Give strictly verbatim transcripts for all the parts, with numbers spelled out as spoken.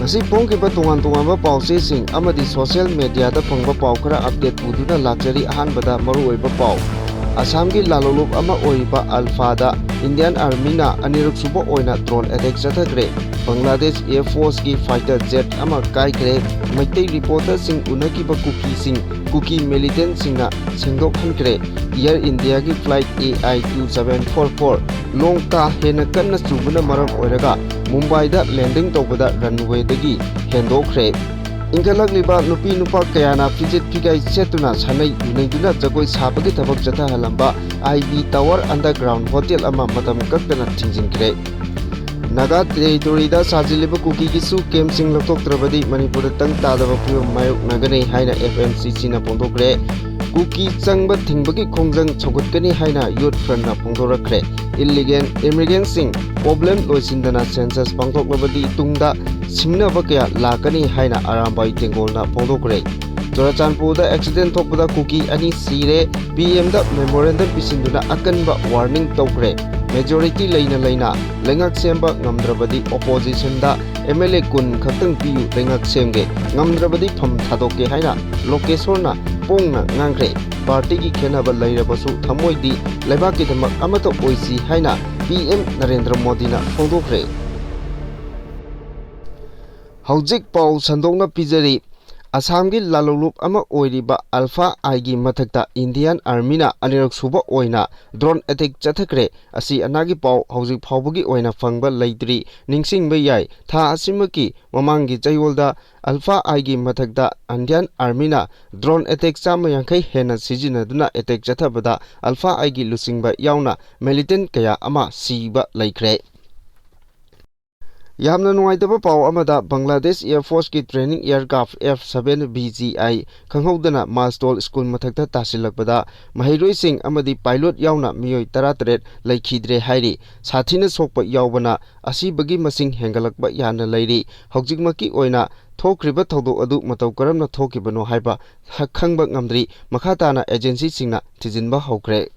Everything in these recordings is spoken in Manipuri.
ꯉꯁꯤ ꯐꯣꯡꯈꯤꯕ ꯇꯣꯉꯥꯟ ꯇꯣꯉꯥꯟꯕ ꯄꯥꯎꯆꯦꯁꯤꯡ ꯑꯃꯗꯤ social mediaꯗ ꯐꯪꯕ ꯄꯥꯎ ꯈꯔ update ꯄꯨꯗꯨꯅ ꯂꯥꯛꯆꯔꯤ꯫ ꯑꯍꯥꯟꯕꯗ ꯃꯔꯨꯑꯣꯏꯕ ꯄꯥꯎ꯫ ꯑꯁꯥꯝꯒꯤ ꯂꯥꯂꯣꯡꯂꯨꯞ ꯑꯃ ꯑꯣꯏꯔꯤꯕ ꯑꯜꯐꯥꯗ Indian Armyꯅ ꯑꯅꯤꯔꯛ ꯁꯨꯕ ꯑꯣꯏꯅ drone attack ꯆꯠꯊꯈ꯭ꯔꯦ꯫ Bangladesh Air Forceꯀꯤ fighter jet ꯑꯃ ꯀꯥꯏꯈ꯭ꯔꯦ꯫ ꯃꯩꯇꯩ reporterꯁꯤꯡ ꯎꯅꯈꯤꯕ ꯀꯨꯀꯤꯁꯤꯡ, ꯀꯨꯀꯤ militantꯁꯤꯡꯅ ꯁꯦꯡꯗꯣꯛꯍꯟꯈ꯭ꯔꯦ꯫ Air Indiaꯒꯤ flight A I two seven four four ꯅꯣꯡ ꯀꯥ ꯍꯦꯟꯅ ꯀꯟꯅ ꯆꯨꯕꯅ ꯃꯔꯝ ꯑꯣꯏꯔꯒ ꯃꯨꯝꯕꯥꯏꯗ landing ꯇꯧꯕꯗ runwayꯗꯒꯤ ꯍꯦꯟꯗꯣꯛꯈ꯭ꯔꯦ꯫ ꯏꯟꯈꯠꯂꯛꯂꯤꯕ ꯅꯨꯄꯤ ꯅꯨꯄꯥ ꯀꯌꯥꯅ ꯐꯤꯖꯦꯠ ꯐꯤꯒꯥꯏ ꯁꯦꯠꯇꯨꯅ ꯁꯥꯟꯅꯩ ꯌꯨꯅꯩꯗꯨꯅ ꯖꯒꯣꯏ ꯁꯥꯕꯒꯤ ꯊꯕꯛ ꯆꯠꯊꯍꯜꯂꯝꯕ I B Tower underground hotel ꯑꯃ ꯃꯇꯝ ꯀꯛꯇꯅ ꯊꯤꯡꯖꯤꯟꯈ꯭ꯔꯦ꯫ ꯅꯥꯒꯥ territoryꯗ ꯁꯥꯖꯤꯜꯂꯤꯕ ꯀꯨꯀꯤꯒꯤꯁꯨ campꯁꯤꯡ ꯂꯧꯊꯣꯛꯇ꯭ꯔꯕꯗꯤ ꯃꯅꯤꯄꯨꯔꯗ ꯇꯪ ꯇꯥꯗꯕ ꯐꯤꯕꯝ ꯃꯥꯌꯣꯛꯅꯒꯅꯤ ꯍꯥꯏꯅ F M C Cꯅ ꯐꯣꯡꯗꯣꯛꯈ꯭ꯔꯦ꯫ ꯀꯨꯀꯤ ꯆꯪꯕ ꯊꯤꯡꯕꯒꯤ ꯈꯣꯡꯖꯪ ꯁꯧꯒꯠꯀꯅꯤ ꯍꯥꯏꯅ Youth Frontꯅ ꯐꯣꯡꯗꯣꯔꯛꯈ꯭ꯔꯦ꯫ Illegal immigrantꯁꯤꯡ problem ꯂꯣꯏꯁꯤꯟꯗꯅ census ꯄꯥꯡꯊꯣꯛꯂꯕꯗꯤ ꯇꯨꯡꯗ ꯁꯤꯡꯅꯕ ꯀꯌꯥ ꯂꯥꯛꯀꯅꯤ ꯍꯥꯏꯅ ꯑꯔꯥꯝꯕꯥꯏ ꯇꯦꯡꯒꯣꯜꯅ ꯐꯣꯡꯗꯣꯛꯈ꯭ꯔꯦ꯫ ꯆꯨꯔꯥꯆꯥꯟꯄꯨꯔꯗ accident ꯊꯣꯛꯄꯗ ꯀꯨꯀꯤ ꯑꯅꯤ ꯁꯤꯔꯦ꯫ P M ꯗ memorandum ꯄꯤꯁꯤꯟꯗꯨꯅ ꯑꯀꯟꯕ warning ꯇꯧꯈ꯭ꯔꯦ꯫ Majority ꯂꯩꯅ ꯂꯩꯅ ꯂꯩꯉꯥꯛ ꯁꯦꯝꯕ ꯉꯝꯗ꯭ꯔꯕꯗꯤ oppositionꯗ M L A ꯀꯨꯟ ꯈꯛꯇꯪ ꯄꯤꯌꯨ, ꯂꯩꯉꯥꯛ ꯁꯦꯝꯒꯦ, ꯉꯝꯗ꯭ꯔꯕꯗꯤ ꯐꯝ ꯊꯥꯗꯣꯛꯀꯦ ꯍꯥꯏꯅ ꯂꯣꯀꯦꯁꯣꯔꯅ ꯐꯣꯡꯅ ꯉꯥꯡꯈ꯭ꯔꯦ꯫ Partyꯒꯤ ꯈꯦꯟꯅꯕ ꯂꯩꯔꯕꯁꯨ ꯊꯃꯣꯏꯗꯤ ꯂꯩꯕꯥꯛꯀꯤꯗꯃꯛ ꯑꯃꯠꯇ ꯑꯣꯏꯁꯤ ꯍꯥꯏꯅ P M ꯅꯔꯦꯟꯗ꯭ꯔ ꯃꯣꯗꯤꯅ ꯐꯣꯡꯗꯣꯛꯈ꯭ꯔꯦ꯫ ꯍꯧꯖꯤꯛ ꯄꯥꯎ ꯁꯟꯗꯣꯛꯅ ꯄꯤꯖꯔꯤ꯫ ꯑꯁꯥꯝꯒꯤ ꯂꯥꯂꯣꯡꯂꯨꯞ ꯑꯃ ꯑꯣꯏꯔꯤꯕ ꯑꯜꯐꯥ ꯑꯥꯏꯒꯤ ꯃꯊꯛꯇ Indian Armyꯅ ꯑꯅꯤꯔꯛ ꯁꯨꯕ ꯑꯣꯏꯅ drone attack ꯆꯠꯊꯈ꯭ꯔꯦ꯫ ꯑꯁꯤ ꯑꯅꯥꯒꯤ ꯄꯥꯎ ꯍꯧꯖꯤꯛ ꯐꯥꯎꯕꯒꯤ ꯑꯣꯏꯅ ꯐꯪꯕ ꯂꯩꯇ꯭ꯔꯤ꯫ ꯅꯤꯡꯁꯤꯡꯕ ꯌꯥꯏ, ꯊꯥ ꯑꯁꯤꯃꯛꯀꯤ ꯃꯃꯥꯡꯒꯤ ꯆꯌꯣꯜꯗ ꯑꯜꯐꯥ ꯑꯥꯏꯒꯤ ꯃꯊꯛꯇ Indian Armyꯅ drone attack ꯆꯥꯝꯃ ꯌꯥꯡꯈꯩ ꯍꯦꯟꯅ ꯁꯤꯖꯤꯟꯅꯗꯨꯅ attack ꯆꯠꯊꯕꯗ ꯑꯜꯐꯥ ꯑꯥꯏꯒꯤ ꯂꯨꯆꯤꯡꯕ ꯌꯥꯎꯅ militant ꯀꯌꯥ ꯑꯃ ꯁꯤꯕ ꯂꯩꯈ꯭ꯔꯦ꯫ ꯌꯥꯝꯅ ꯅꯨꯡꯉꯥꯏꯇꯕ ꯄꯥꯎ ꯑꯃꯗ, Bangladesh Air Forceꯀꯤ training aircraft F seven B G I ꯈꯪꯍꯧꯗꯅ ꯃꯥꯁꯇꯣꯜ ꯁ꯭ꯀꯨꯜ ꯃꯊꯛꯇ ꯇꯥꯁꯤꯜꯂꯛꯄꯗ ꯃꯍꯩꯔꯣꯏꯁꯤꯡ ꯑꯃꯗꯤ pilot ꯌꯥꯎꯅ ꯃꯤꯑꯣꯏ ꯇꯔꯥꯇꯔꯦꯠ ꯂꯩꯈꯤꯗ꯭ꯔꯦ ꯍꯥꯏꯔꯤ꯫ ꯁꯥꯊꯤꯅ ꯁꯣꯛꯄ ꯌꯥꯎꯕꯅ ꯑꯁꯤꯕꯒꯤ ꯃꯁꯤꯡ ꯍꯦꯟꯒꯠꯂꯛꯄ ꯌꯥꯅ ꯂꯩꯔꯤ꯫ ꯍꯧꯖꯤꯛꯃꯛꯀꯤ ꯑꯣꯏꯅ ꯊꯣꯛꯈ꯭ꯔꯤꯕ ꯊꯧꯗꯣꯛ ꯑꯗꯨ ꯃꯇꯧ ꯀꯔꯝꯅ ꯊꯣꯛꯈꯤꯕꯅꯣ ꯍꯥꯏꯕ ꯈꯪꯕ ꯉꯝꯗ꯭ꯔꯤ꯫ ꯃꯈꯥ ꯇꯥꯅ agencyꯁꯤꯡꯅ ꯊꯤꯖꯤꯟꯕ ꯍꯧꯈ꯭ꯔꯦ꯫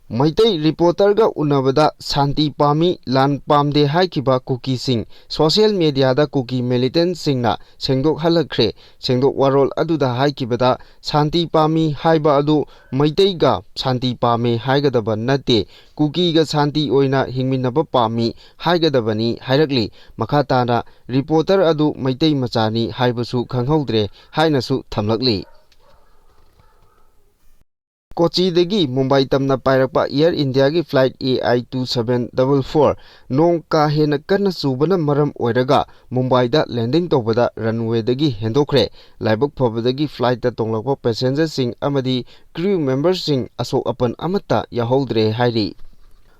ꯃꯩꯇꯩ ꯔꯤꯄꯣꯔꯇꯔꯒ ꯎꯅꯕꯗ ꯁꯥꯟꯇꯤ ꯄꯥꯝꯃꯤ, ꯂꯥꯟ ꯄꯥꯝꯗꯦ ꯍꯥꯏꯈꯤꯕ ꯀꯨꯀꯤꯁꯤꯡ ꯁꯣꯁꯤꯌꯦꯜ ꯃꯦꯗꯤꯌꯥꯗ ꯀꯨꯀꯤ ꯃꯤꯂꯤꯇꯦꯟꯠꯁꯤꯡꯅ ꯁꯦꯡꯗꯣꯛꯍꯜꯂꯛꯈ꯭ꯔꯦ꯫ ꯁꯦꯡꯗꯣꯛ ꯋꯥꯔꯣꯜ ꯑꯗꯨꯗ ꯍꯥꯏꯈꯤꯕꯗ, ꯁꯥꯟꯇꯤ ꯄꯥꯝꯃꯤ ꯍꯥꯏꯕ ꯑꯗꯨ ꯃꯩꯇꯩꯒ ꯁꯥꯟꯇꯤ ꯄꯥꯝꯃꯦ ꯍꯥꯏꯒꯗꯕ ꯅꯠꯇꯦ, ꯀꯨꯀꯤꯒ ꯁꯥꯟꯇꯤ ꯑꯣꯏꯅ ꯍꯤꯡꯃꯤꯟꯅꯕ ꯄꯥꯝꯃꯤ ꯍꯥꯏꯒꯗꯕꯅꯤ ꯍꯥꯏꯔꯛꯂꯤ꯫ ꯃꯈꯥ ꯇꯥꯅ ꯔꯤꯄꯣꯔꯇꯔ ꯑꯗꯨ ꯃꯩꯇꯩ ꯃꯆꯥꯅꯤ ꯍꯥꯏꯕꯁꯨ ꯈꯪꯍꯧꯗ꯭ꯔꯦ ꯍꯥꯏꯅꯁꯨ ꯊꯝꯂꯛꯂꯤ꯫ ꯀꯣꯆꯤꯗꯒꯤ ꯃꯨꯝꯕꯥꯏ ꯇꯝꯅ ꯄꯥꯏꯔꯛꯄ ꯑꯦꯌꯔ ꯏꯟꯗꯤꯌꯥꯒꯤ flight A I two seven double four ꯅꯣꯡ ꯀꯥ ꯍꯦꯟꯅ ꯀꯟꯅ ꯆꯨꯕꯅ ꯃꯔꯝ ꯑꯣꯏꯔꯒ ꯃꯨꯝꯕꯥꯏꯗ ꯂꯦꯟꯗꯤꯡ ꯇꯧꯕꯗ ꯔꯟꯋꯦꯗꯒꯤ ꯍꯦꯟꯗꯣꯛꯈ꯭ꯔꯦ꯫ ꯂꯥꯏꯕꯛ ꯐꯕꯗꯒꯤ ꯐ꯭ꯂꯥꯏꯠꯇ ꯇꯣꯡꯂꯛꯄ ꯄꯦꯁꯦꯟꯖꯔꯁꯤꯡ ꯑꯃꯗꯤ ꯀ꯭ꯔꯤꯎ ꯃꯦꯝꯕꯔꯁꯤꯡ ꯑꯁꯣꯛ ꯑꯄꯟ ꯑꯃꯠꯇ ꯌꯥꯎꯍꯧꯗ꯭ꯔꯦ ꯍꯥꯏꯔꯤ꯫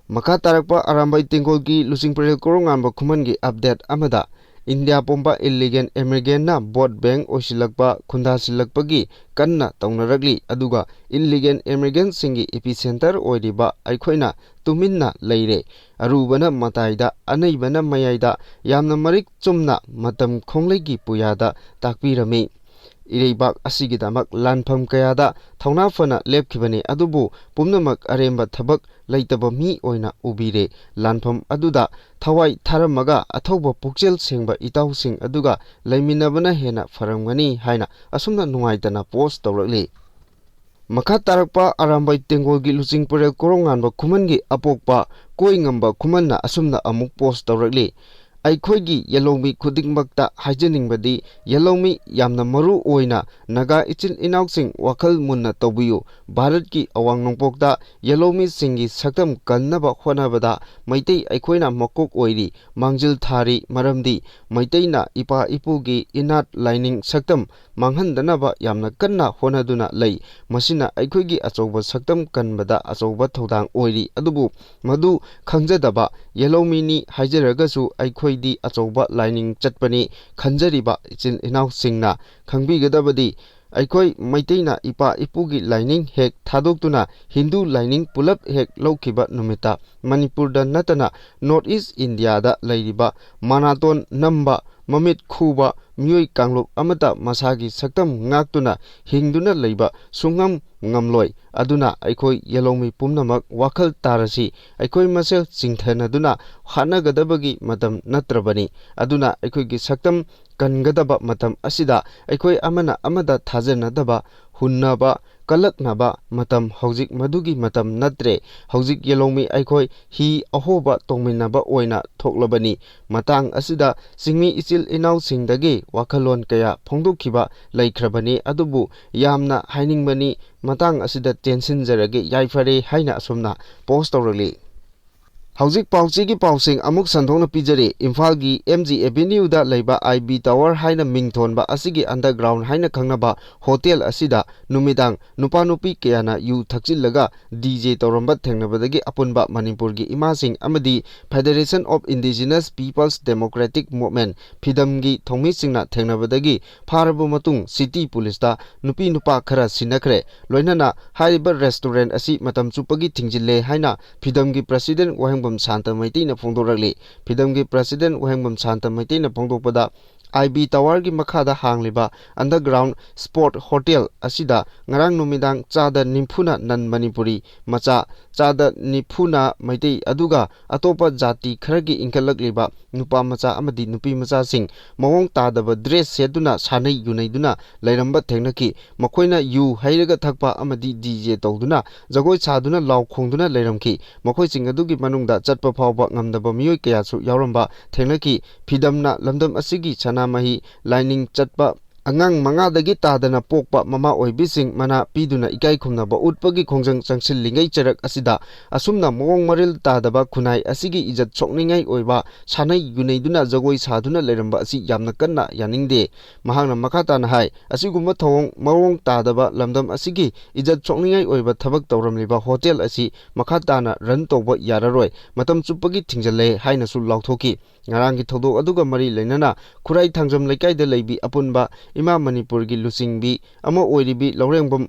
ꯃꯈꯥ ꯇꯥꯔꯛꯄ ꯑꯔꯥꯝꯕꯥꯏ ꯇꯦꯡꯒꯣꯜꯒꯤ ꯂꯨꯆꯤꯡꯄ꯭ꯔꯦꯜ ꯀꯣꯔꯧꯉꯥꯟꯕ ꯈꯨꯃꯟꯒꯤ ꯑꯞꯗꯦꯠ ꯑꯃꯗ, ꯏꯟꯗꯤꯌꯥ ꯄꯨꯝꯕ ꯏꯜꯂꯤꯒꯦꯜ ꯏꯃꯤꯒ꯭ꯔꯦꯟꯅ ꯚꯣꯠ ꯕꯦꯡꯛ ꯑꯣꯏꯁꯤꯜꯂꯛꯄ, ꯈꯨꯟꯗꯥꯁꯤꯜꯂꯛꯄꯒꯤ ꯀꯟꯅ ꯇꯧꯅꯔꯛꯂꯤ꯫ ꯑꯗꯨꯒ ꯏꯜꯂꯤꯒꯦꯜ ꯏꯃꯤꯒ꯭ꯔꯦꯟꯁꯤꯡꯒꯤ ꯏꯄꯤ ꯁꯦꯟꯇꯔ ꯑꯣꯏꯔꯤꯕ ꯑꯩꯈꯣꯏꯅ ꯇꯨꯃꯤꯟꯅ ꯂꯩꯔꯦ꯫ ꯑꯔꯨꯕꯅ ꯃꯇꯥꯏꯗ, ꯑꯅꯩꯕꯅ ꯃꯌꯥꯏꯗ, ꯌꯥꯝꯅ ꯃꯔꯤꯛ ꯆꯨꯝꯅ ꯃꯇꯝ ꯈꯣꯡꯂꯩꯒꯤ ꯄꯨꯌꯥꯗ ꯇꯥꯛꯄꯤꯔꯝꯃꯤ꯫ ꯏꯔꯩꯕꯥꯛ ꯑꯁꯤꯒꯤꯗꯃꯛ ꯂꯥꯟꯐꯝ ꯀꯌꯥꯗ ꯊꯧꯅꯥ ꯐꯅ ꯂꯦꯞꯈꯤꯕꯅꯤ, ꯑꯗꯨꯕꯨ ꯄꯨꯝꯅꯃꯛ ꯑꯔꯦꯝꯕ ꯊꯕꯛ ꯂꯩꯇꯕ ꯃꯤ ꯑꯣꯏꯅ ꯎꯕꯤꯔꯦ꯫ ꯂꯥꯟꯐꯝ ꯑꯗꯨꯗ ꯊꯋꯥꯏ ꯊꯥꯔꯝꯃꯒ ꯑꯊꯧꯕ ꯄꯨꯛꯆꯦꯜ ꯁꯦꯡꯕ ꯏꯇꯥꯎꯁꯤꯡ ꯑꯗꯨꯒ ꯂꯩꯃꯤꯟꯅꯕꯅ ꯍꯦꯟꯅ ꯐꯔꯝꯒꯅꯤ ꯍꯥꯏꯅ ꯑꯁꯨꯝꯅ ꯅꯨꯡꯉꯥꯏꯇꯅ ꯄꯣꯁ ꯇꯧꯔꯛꯂꯤ꯫ ꯃꯈꯥ ꯇꯥꯔꯛꯄ ꯑꯔꯥꯝꯕꯥꯏ ꯇꯦꯡꯒꯣꯜꯒꯤ ꯂꯨꯆꯤꯡꯄ꯭ꯔꯦꯜ ꯀꯣꯔꯧꯉꯥꯟꯕ ꯈꯨꯃꯟꯒꯤ ꯑꯄꯣꯛꯄ ꯀꯣꯏꯉꯝꯕ ꯈꯨꯃꯟꯅ ꯑꯁꯨꯝꯅ ꯑꯃꯨꯛ ꯄꯣꯁ ꯇꯧꯔꯛꯂꯤ꯫ ꯑꯩꯈꯣꯏꯒꯤ ꯌꯦꯜꯍꯧꯃꯤ ꯈꯨꯗꯤꯡꯃꯛꯇ ꯍꯥꯏꯖꯅꯤꯡꯕꯗꯤ, ꯌꯦꯜꯍꯧꯃꯤ ꯌꯥꯝꯅ ꯃꯔꯨ ꯑꯣꯏꯅ ꯅꯥꯒꯥ ꯏꯆꯤꯜ ꯏꯅꯥꯎꯁꯤꯡ ꯋꯥꯈꯜ ꯃꯨꯟꯅ ꯇꯧꯕꯤꯌꯨ꯫ ꯚꯥꯔꯠꯀꯤ ꯑꯋꯥꯡ ꯅꯣꯡꯄꯣꯛꯇ ꯌꯦꯜꯍꯧꯃꯤꯁꯤꯡꯒꯤ ꯁꯛꯇꯝ ꯀꯟꯅꯕ ꯍꯣꯠꯅꯕꯗ ꯃꯩꯇꯩ ꯑꯩꯈꯣꯏꯅ ꯃꯀꯣꯛ ꯑꯣꯏꯔꯤ, ꯃꯥꯡꯖꯤꯜ ꯊꯥꯔꯤ꯫ ꯃꯔꯝꯗꯤ ꯃꯩꯇꯩꯅ ꯏꯄꯥ ꯏꯄꯨꯒꯤ ꯏꯅꯥꯠ ꯂꯥꯏꯅꯤꯡ ꯁꯛꯇꯝ ꯃꯥꯡꯍꯟꯗꯅꯕ ꯌꯥꯝꯅ ꯀꯟꯅ ꯍꯣꯠꯅꯗꯨꯅ ꯂꯩ꯫ ꯃꯁꯤꯅ ꯑꯩꯈꯣꯏꯒꯤ ꯑꯆꯧꯕ ꯁꯛꯇꯝ ꯀꯟꯕꯗ ꯑꯆꯧꯕ ꯊꯧꯗꯥꯡ ꯑꯣꯏꯔꯤ꯫ ꯑꯗꯨꯕꯨ ꯃꯗꯨ ꯈꯪꯖꯗꯕ ꯌꯦꯜꯍꯧꯃꯤꯅꯤ ꯍꯥꯏꯖꯔꯒꯁꯨ ꯑꯩꯈꯣꯏꯗꯤ ꯑꯆꯧꯕ ꯂꯥꯏꯅꯤꯡ ꯆꯠꯄꯅꯤ ꯈꯟꯖꯔꯤꯕ ꯏꯆꯤꯜ ꯏꯅꯥꯎꯁꯤꯡꯅ ꯈꯪꯕꯤꯒꯗꯕꯗꯤ, ꯑꯩꯈꯣꯏ ꯃꯩꯇꯩꯅ ꯏꯄꯥ ꯏꯄꯨꯒꯤ ꯂꯥꯏꯅꯤꯡ ꯍꯦꯛ ꯊꯥꯗꯣꯛꯇꯨꯅ ꯍꯤꯟꯗꯨ ꯂꯥꯏꯅꯤꯡ ꯄꯨꯂꯞ ꯍꯦꯛ ꯂꯧꯈꯤꯕ ꯅꯨꯃꯤꯠꯇ ꯃꯅꯤꯄꯨꯔꯗ ꯅꯠꯇꯅ ꯅꯣꯔꯠ ꯏꯁ ꯏꯟꯗꯤꯌꯥꯗ ꯂꯩꯔꯤꯕ ꯃꯅꯥꯇꯣꯟ ꯅꯝꯕ ꯃꯃꯤꯠ ꯈꯨꯕ ꯃꯤꯑꯣꯏ ꯀꯥꯡꯂꯨꯞ ꯑꯃꯠꯇ ꯃꯁꯥꯒꯤ ꯁꯛꯇꯝ ꯉꯥꯛꯇꯨꯅ ꯍꯤꯡꯗꯨꯅ ꯂꯩꯕ ꯁꯨꯡꯉꯝ ꯉꯝꯂꯣꯏ꯫ ꯑꯗꯨꯅ ꯑꯩꯈꯣꯏ ꯌꯦꯜꯍꯧꯃꯤ ꯄꯨꯝꯅꯃꯛ ꯋꯥꯈꯜ ꯇꯥꯔꯁꯤ꯫ ꯑꯩꯈꯣꯏ ꯃꯁꯦꯜ ꯆꯤꯡꯊꯅꯗꯨꯅ ꯍꯥꯠꯅꯒꯗꯕꯒꯤ ꯃꯇꯝ ꯅꯠꯇ꯭ꯔꯕꯅꯤ꯫ ꯑꯗꯨꯅ ꯑꯩꯈꯣꯏꯒꯤ ꯁꯛꯇꯝ ꯀꯟꯒꯗꯕ ꯃꯇꯝ ꯑꯁꯤꯗ ꯑꯩꯈꯣꯏ ꯑꯃꯅ ꯑꯃꯗ ꯊꯥꯖꯅꯗꯕ, ꯍꯨꯟꯅꯕ, ꯀꯜꯂꯛꯅꯕ ꯃꯇꯝ ꯍꯧꯖꯤꯛ ꯃꯗꯨꯒꯤ ꯃꯇꯝ ꯅꯠꯇ꯭ꯔꯦ꯫ ꯍꯧꯖꯤꯛ ꯌꯦꯜꯍꯧꯃꯤ ꯑꯩꯈꯣꯏ ꯍꯤ ꯑꯍꯣꯕ ꯇꯣꯡꯃꯤꯟꯅꯕ ꯑꯣꯏꯅ ꯊꯣꯛꯂꯕꯅꯤ꯫ ꯃꯇꯥꯡ ꯑꯁꯤꯗ ꯆꯤꯡꯃꯤ ꯏꯆꯤꯜ ꯏꯅꯥꯎꯁꯤꯡꯗꯒꯤ ꯋꯥꯈꯜꯂꯣꯟ ꯀꯌꯥ ꯐꯣꯡꯗꯣꯛꯈꯤꯕ ꯂꯩꯈ꯭ꯔꯕꯅꯤ, ꯑꯗꯨꯕꯨ ꯌꯥꯝꯅ ꯍꯥꯏꯅꯤꯡꯕꯅꯤ꯫ ꯃꯇꯥꯡ ꯑꯁꯤꯗ ꯇꯦꯟꯁꯤꯟꯖꯔꯒꯦ, ꯌꯥꯏꯐꯔꯦ ꯍꯥꯏꯅ ꯑꯁꯨꯝꯅ ꯄꯣꯁ ꯇꯧꯔꯛꯂꯤ꯫ ꯍꯧꯖꯤꯛ ꯄꯥꯎꯆꯦꯒꯤ ꯄꯥꯎꯁꯤꯡ ꯑꯃꯨꯛ ꯁꯟꯗꯣꯛꯅ ꯄꯤꯖꯔꯤ꯫ ꯏꯝꯐꯥꯜꯒꯤ ꯑꯦꯝ ꯖꯤ ꯑꯦꯚꯦꯅ꯭ꯌꯨꯗ ꯂꯩꯕ ꯑꯥꯏ ꯕꯤ ꯇꯥꯋꯔ ꯍꯥꯏꯅ ꯃꯤꯡ ꯊꯣꯟꯕ ꯑꯁꯤꯒꯤ ꯑꯟꯗꯔꯒ꯭ꯔꯥꯎꯟ ꯍꯥꯏꯅ ꯈꯪꯅꯕ ꯍꯣꯇꯦꯜ ꯑꯁꯤꯗ ꯅꯨꯃꯤꯗꯥꯡ ꯅꯨꯄꯥ ꯅꯨꯄꯤ ꯀꯌꯥꯅ ꯌꯨ ꯊꯛꯆꯤꯜꯂꯒ ꯗꯤ ꯖꯦ ꯇꯧꯔꯝꯕ ꯊꯦꯡꯅꯕꯗꯒꯤ ꯑꯄꯨꯟꯕ ꯃꯅꯤꯄꯨꯔꯒꯤ ꯏꯃꯥꯁꯤꯡ ꯑꯃꯗꯤ Federation of Indigenous People's Democratic Movement, ꯐꯤꯗꯝꯒꯤ ꯊꯧꯃꯤꯁꯤꯡꯅ ꯊꯦꯡꯅꯕꯗꯒꯤ ꯐꯥꯔꯕ ꯃꯇꯨꯡ ꯁꯤꯇꯤ ꯄꯨꯂꯤꯁꯇ ꯅꯨꯄꯤ ꯅꯨꯄꯥ ꯈꯔ ꯁꯤꯟꯅꯈ꯭ꯔꯦ꯫ ꯂꯣꯏꯅꯅ ꯍꯥꯏꯔꯤꯕ ꯔꯦꯁꯇꯨꯔꯦꯟ ꯑꯁꯤ ꯃꯇꯝ ꯆꯨꯞꯄꯒꯤ ꯊꯤꯡꯖꯤꯜꯂꯦ ꯍꯥꯏꯅ ꯐꯤꯗꯝꯒꯤ ꯄ꯭ꯔꯁꯤꯗꯦꯟ ꯋꯥꯍꯦꯡꯕꯝ ꯁꯥꯟꯇ ꯃꯩꯇꯩꯅ ꯐꯣꯡꯗꯣꯔꯛꯂꯤ꯫ ꯐꯤꯗꯝꯒꯤ ꯄ꯭ꯔꯁꯤꯗꯦꯟ ꯋꯥꯍꯦꯡꯕꯝ ꯁꯥꯟꯇ ꯃꯩꯇꯩꯅ ꯐꯣꯡꯗꯣꯛꯄꯗ, ꯑꯥꯏ ꯕꯤ ꯇꯥꯋꯔꯒꯤ ꯃꯈꯥꯗ ꯍꯥꯡꯂꯤꯕ ꯑꯟꯗꯔꯒ꯭ꯔꯥꯎꯟ ꯁ꯭ꯄꯣꯔꯠ ꯍꯣꯇꯦꯜ ꯑꯁꯤꯗ ꯉꯔꯥꯡ ꯅꯨꯃꯤꯗꯥꯡ ꯆꯥꯗ ꯅꯤꯐꯨꯅ ꯅꯟ ꯃꯅꯤꯄꯨꯔꯤ ꯃꯆꯥ, ꯆꯥꯗ ꯅꯤꯐꯨꯅ ꯃꯩꯇꯩ, ꯑꯗꯨꯒ ꯑꯇꯣꯞꯄ ꯖꯥꯇꯤ ꯈꯔꯒꯤ ꯏꯟꯈꯠꯂꯛꯂꯤꯕ ꯅꯨꯄꯥ ꯃꯆꯥ ꯑꯃꯗꯤ ꯅꯨꯄꯤ ꯃꯆꯥꯁꯤꯡ ꯃꯑꯣꯡ ꯇꯥꯗꯕ ꯗ꯭ꯔꯦꯁ ꯁꯦꯠꯇꯨꯅ ꯁꯥꯟꯅꯩ ꯌꯨꯅꯩꯗꯨꯅ ꯂꯩꯔꯝꯕ ꯊꯦꯡꯅꯈꯤ꯫ ꯃꯈꯣꯏꯅ ꯌꯨ ꯍꯩꯔꯒ ꯊꯛꯄ ꯑꯃꯗꯤ ꯗꯤ ꯖꯦ ꯇꯧꯗꯨꯅ ꯖꯒꯣꯏ ꯁꯥꯗꯨꯅ ꯂꯥꯎ ꯈꯣꯡꯗꯨꯅ ꯂꯩꯔꯝꯈꯤ꯫ ꯃꯈꯣꯏꯁꯤꯡ ꯑꯗꯨꯒꯤ ꯃꯅꯨꯡꯗ ꯆꯠꯄ ꯐꯥꯎꯕ ꯉꯝꯗꯕ ꯃꯤꯑꯣꯏ ꯀꯌꯥꯁꯨ ꯌꯥꯎꯔꯝꯕ ꯊꯦꯡꯅꯈꯤ꯫ ꯐꯤꯗꯝꯅ ꯂꯝꯗꯝ ꯑꯁꯤꯒꯤ ꯁꯅꯥꯃꯍꯤ ꯂꯥꯏꯅꯤꯡ ꯆꯠꯄ ꯑꯉꯥꯡ ꯃꯉꯥꯗꯒꯤ ꯇꯥꯗꯅ ꯄꯣꯛꯄ ꯃꯃꯥ ꯑꯣꯏꯕꯤꯁꯤꯡ ꯃꯅꯥ ꯄꯤꯗꯨꯅ ꯏꯀꯥꯏ ꯈꯨꯝꯅꯕ ꯎꯠꯄꯒꯤ ꯈꯣꯡꯖꯪ ꯆꯪꯁꯤꯜꯂꯤꯉꯩ ꯆꯔꯛ ꯑꯁꯤꯗ ꯑꯁꯨꯝꯅ ꯃꯑꯣꯡ ꯃꯔꯤꯜ ꯇꯥꯗꯕ ꯈꯨꯟꯅꯥꯏ ꯑꯁꯤꯒꯤ ꯏꯖꯠ ꯁꯣꯛꯅꯤꯡꯉꯥꯏ ꯑꯣꯏꯕ ꯁꯥꯟꯅꯩ ꯌꯨꯅꯩꯗꯨꯅ ꯖꯒꯣꯏ ꯁꯥꯗꯨꯅ ꯂꯩꯔꯝꯕ ꯑꯁꯤ ꯌꯥꯝꯅ ꯀꯟꯅ ꯌꯥꯅꯤꯡꯗꯦ꯫ ꯃꯍꯥꯛꯅ ꯃꯈꯥ ꯇꯥꯅ ꯍꯥꯏ, ꯑꯁꯤꯒꯨꯝꯕ ꯊꯧꯑꯣꯡ ꯃꯑꯣꯡ ꯇꯥꯗꯕ ꯂꯝꯗꯝ ꯑꯁꯤꯒꯤ ꯏꯖꯠ ꯁꯣꯛꯅꯤꯡꯉꯥꯏ ꯑꯣꯏꯕ ꯊꯕꯛ ꯇꯧꯔꯝꯂꯤꯕ ꯍꯣꯇꯦꯜ ꯑꯁꯤ ꯃꯈꯥ ꯇꯥꯅ ꯔꯟ ꯇꯧꯕ ꯌꯥꯔꯔꯣꯏ, ꯃꯇꯝ ꯆꯨꯞꯄꯒꯤ ꯊꯤꯡꯖꯤꯜꯂꯦ ꯍꯥꯏꯅꯁꯨ ꯂꯥꯎꯊꯣꯛꯈꯤ꯫ ꯉꯔꯥꯡꯒꯤ ꯊꯧꯗꯣꯛ ꯑꯗꯨꯒ ꯃꯔꯤ ꯂꯩꯅꯅ ꯈꯨꯔꯥꯏ ꯊꯥꯡꯖꯝ ꯂꯩꯀꯥꯏꯗ ꯂꯩꯕꯤ ꯑꯄꯨꯟꯕ ꯏꯃꯥ ꯃꯅꯤꯄꯨꯔꯒꯤ ꯂꯨꯆꯤꯡꯕꯤ ꯑꯃ ꯑꯣꯏꯔꯤꯕꯤ ꯂꯧꯔꯦꯡꯕꯝ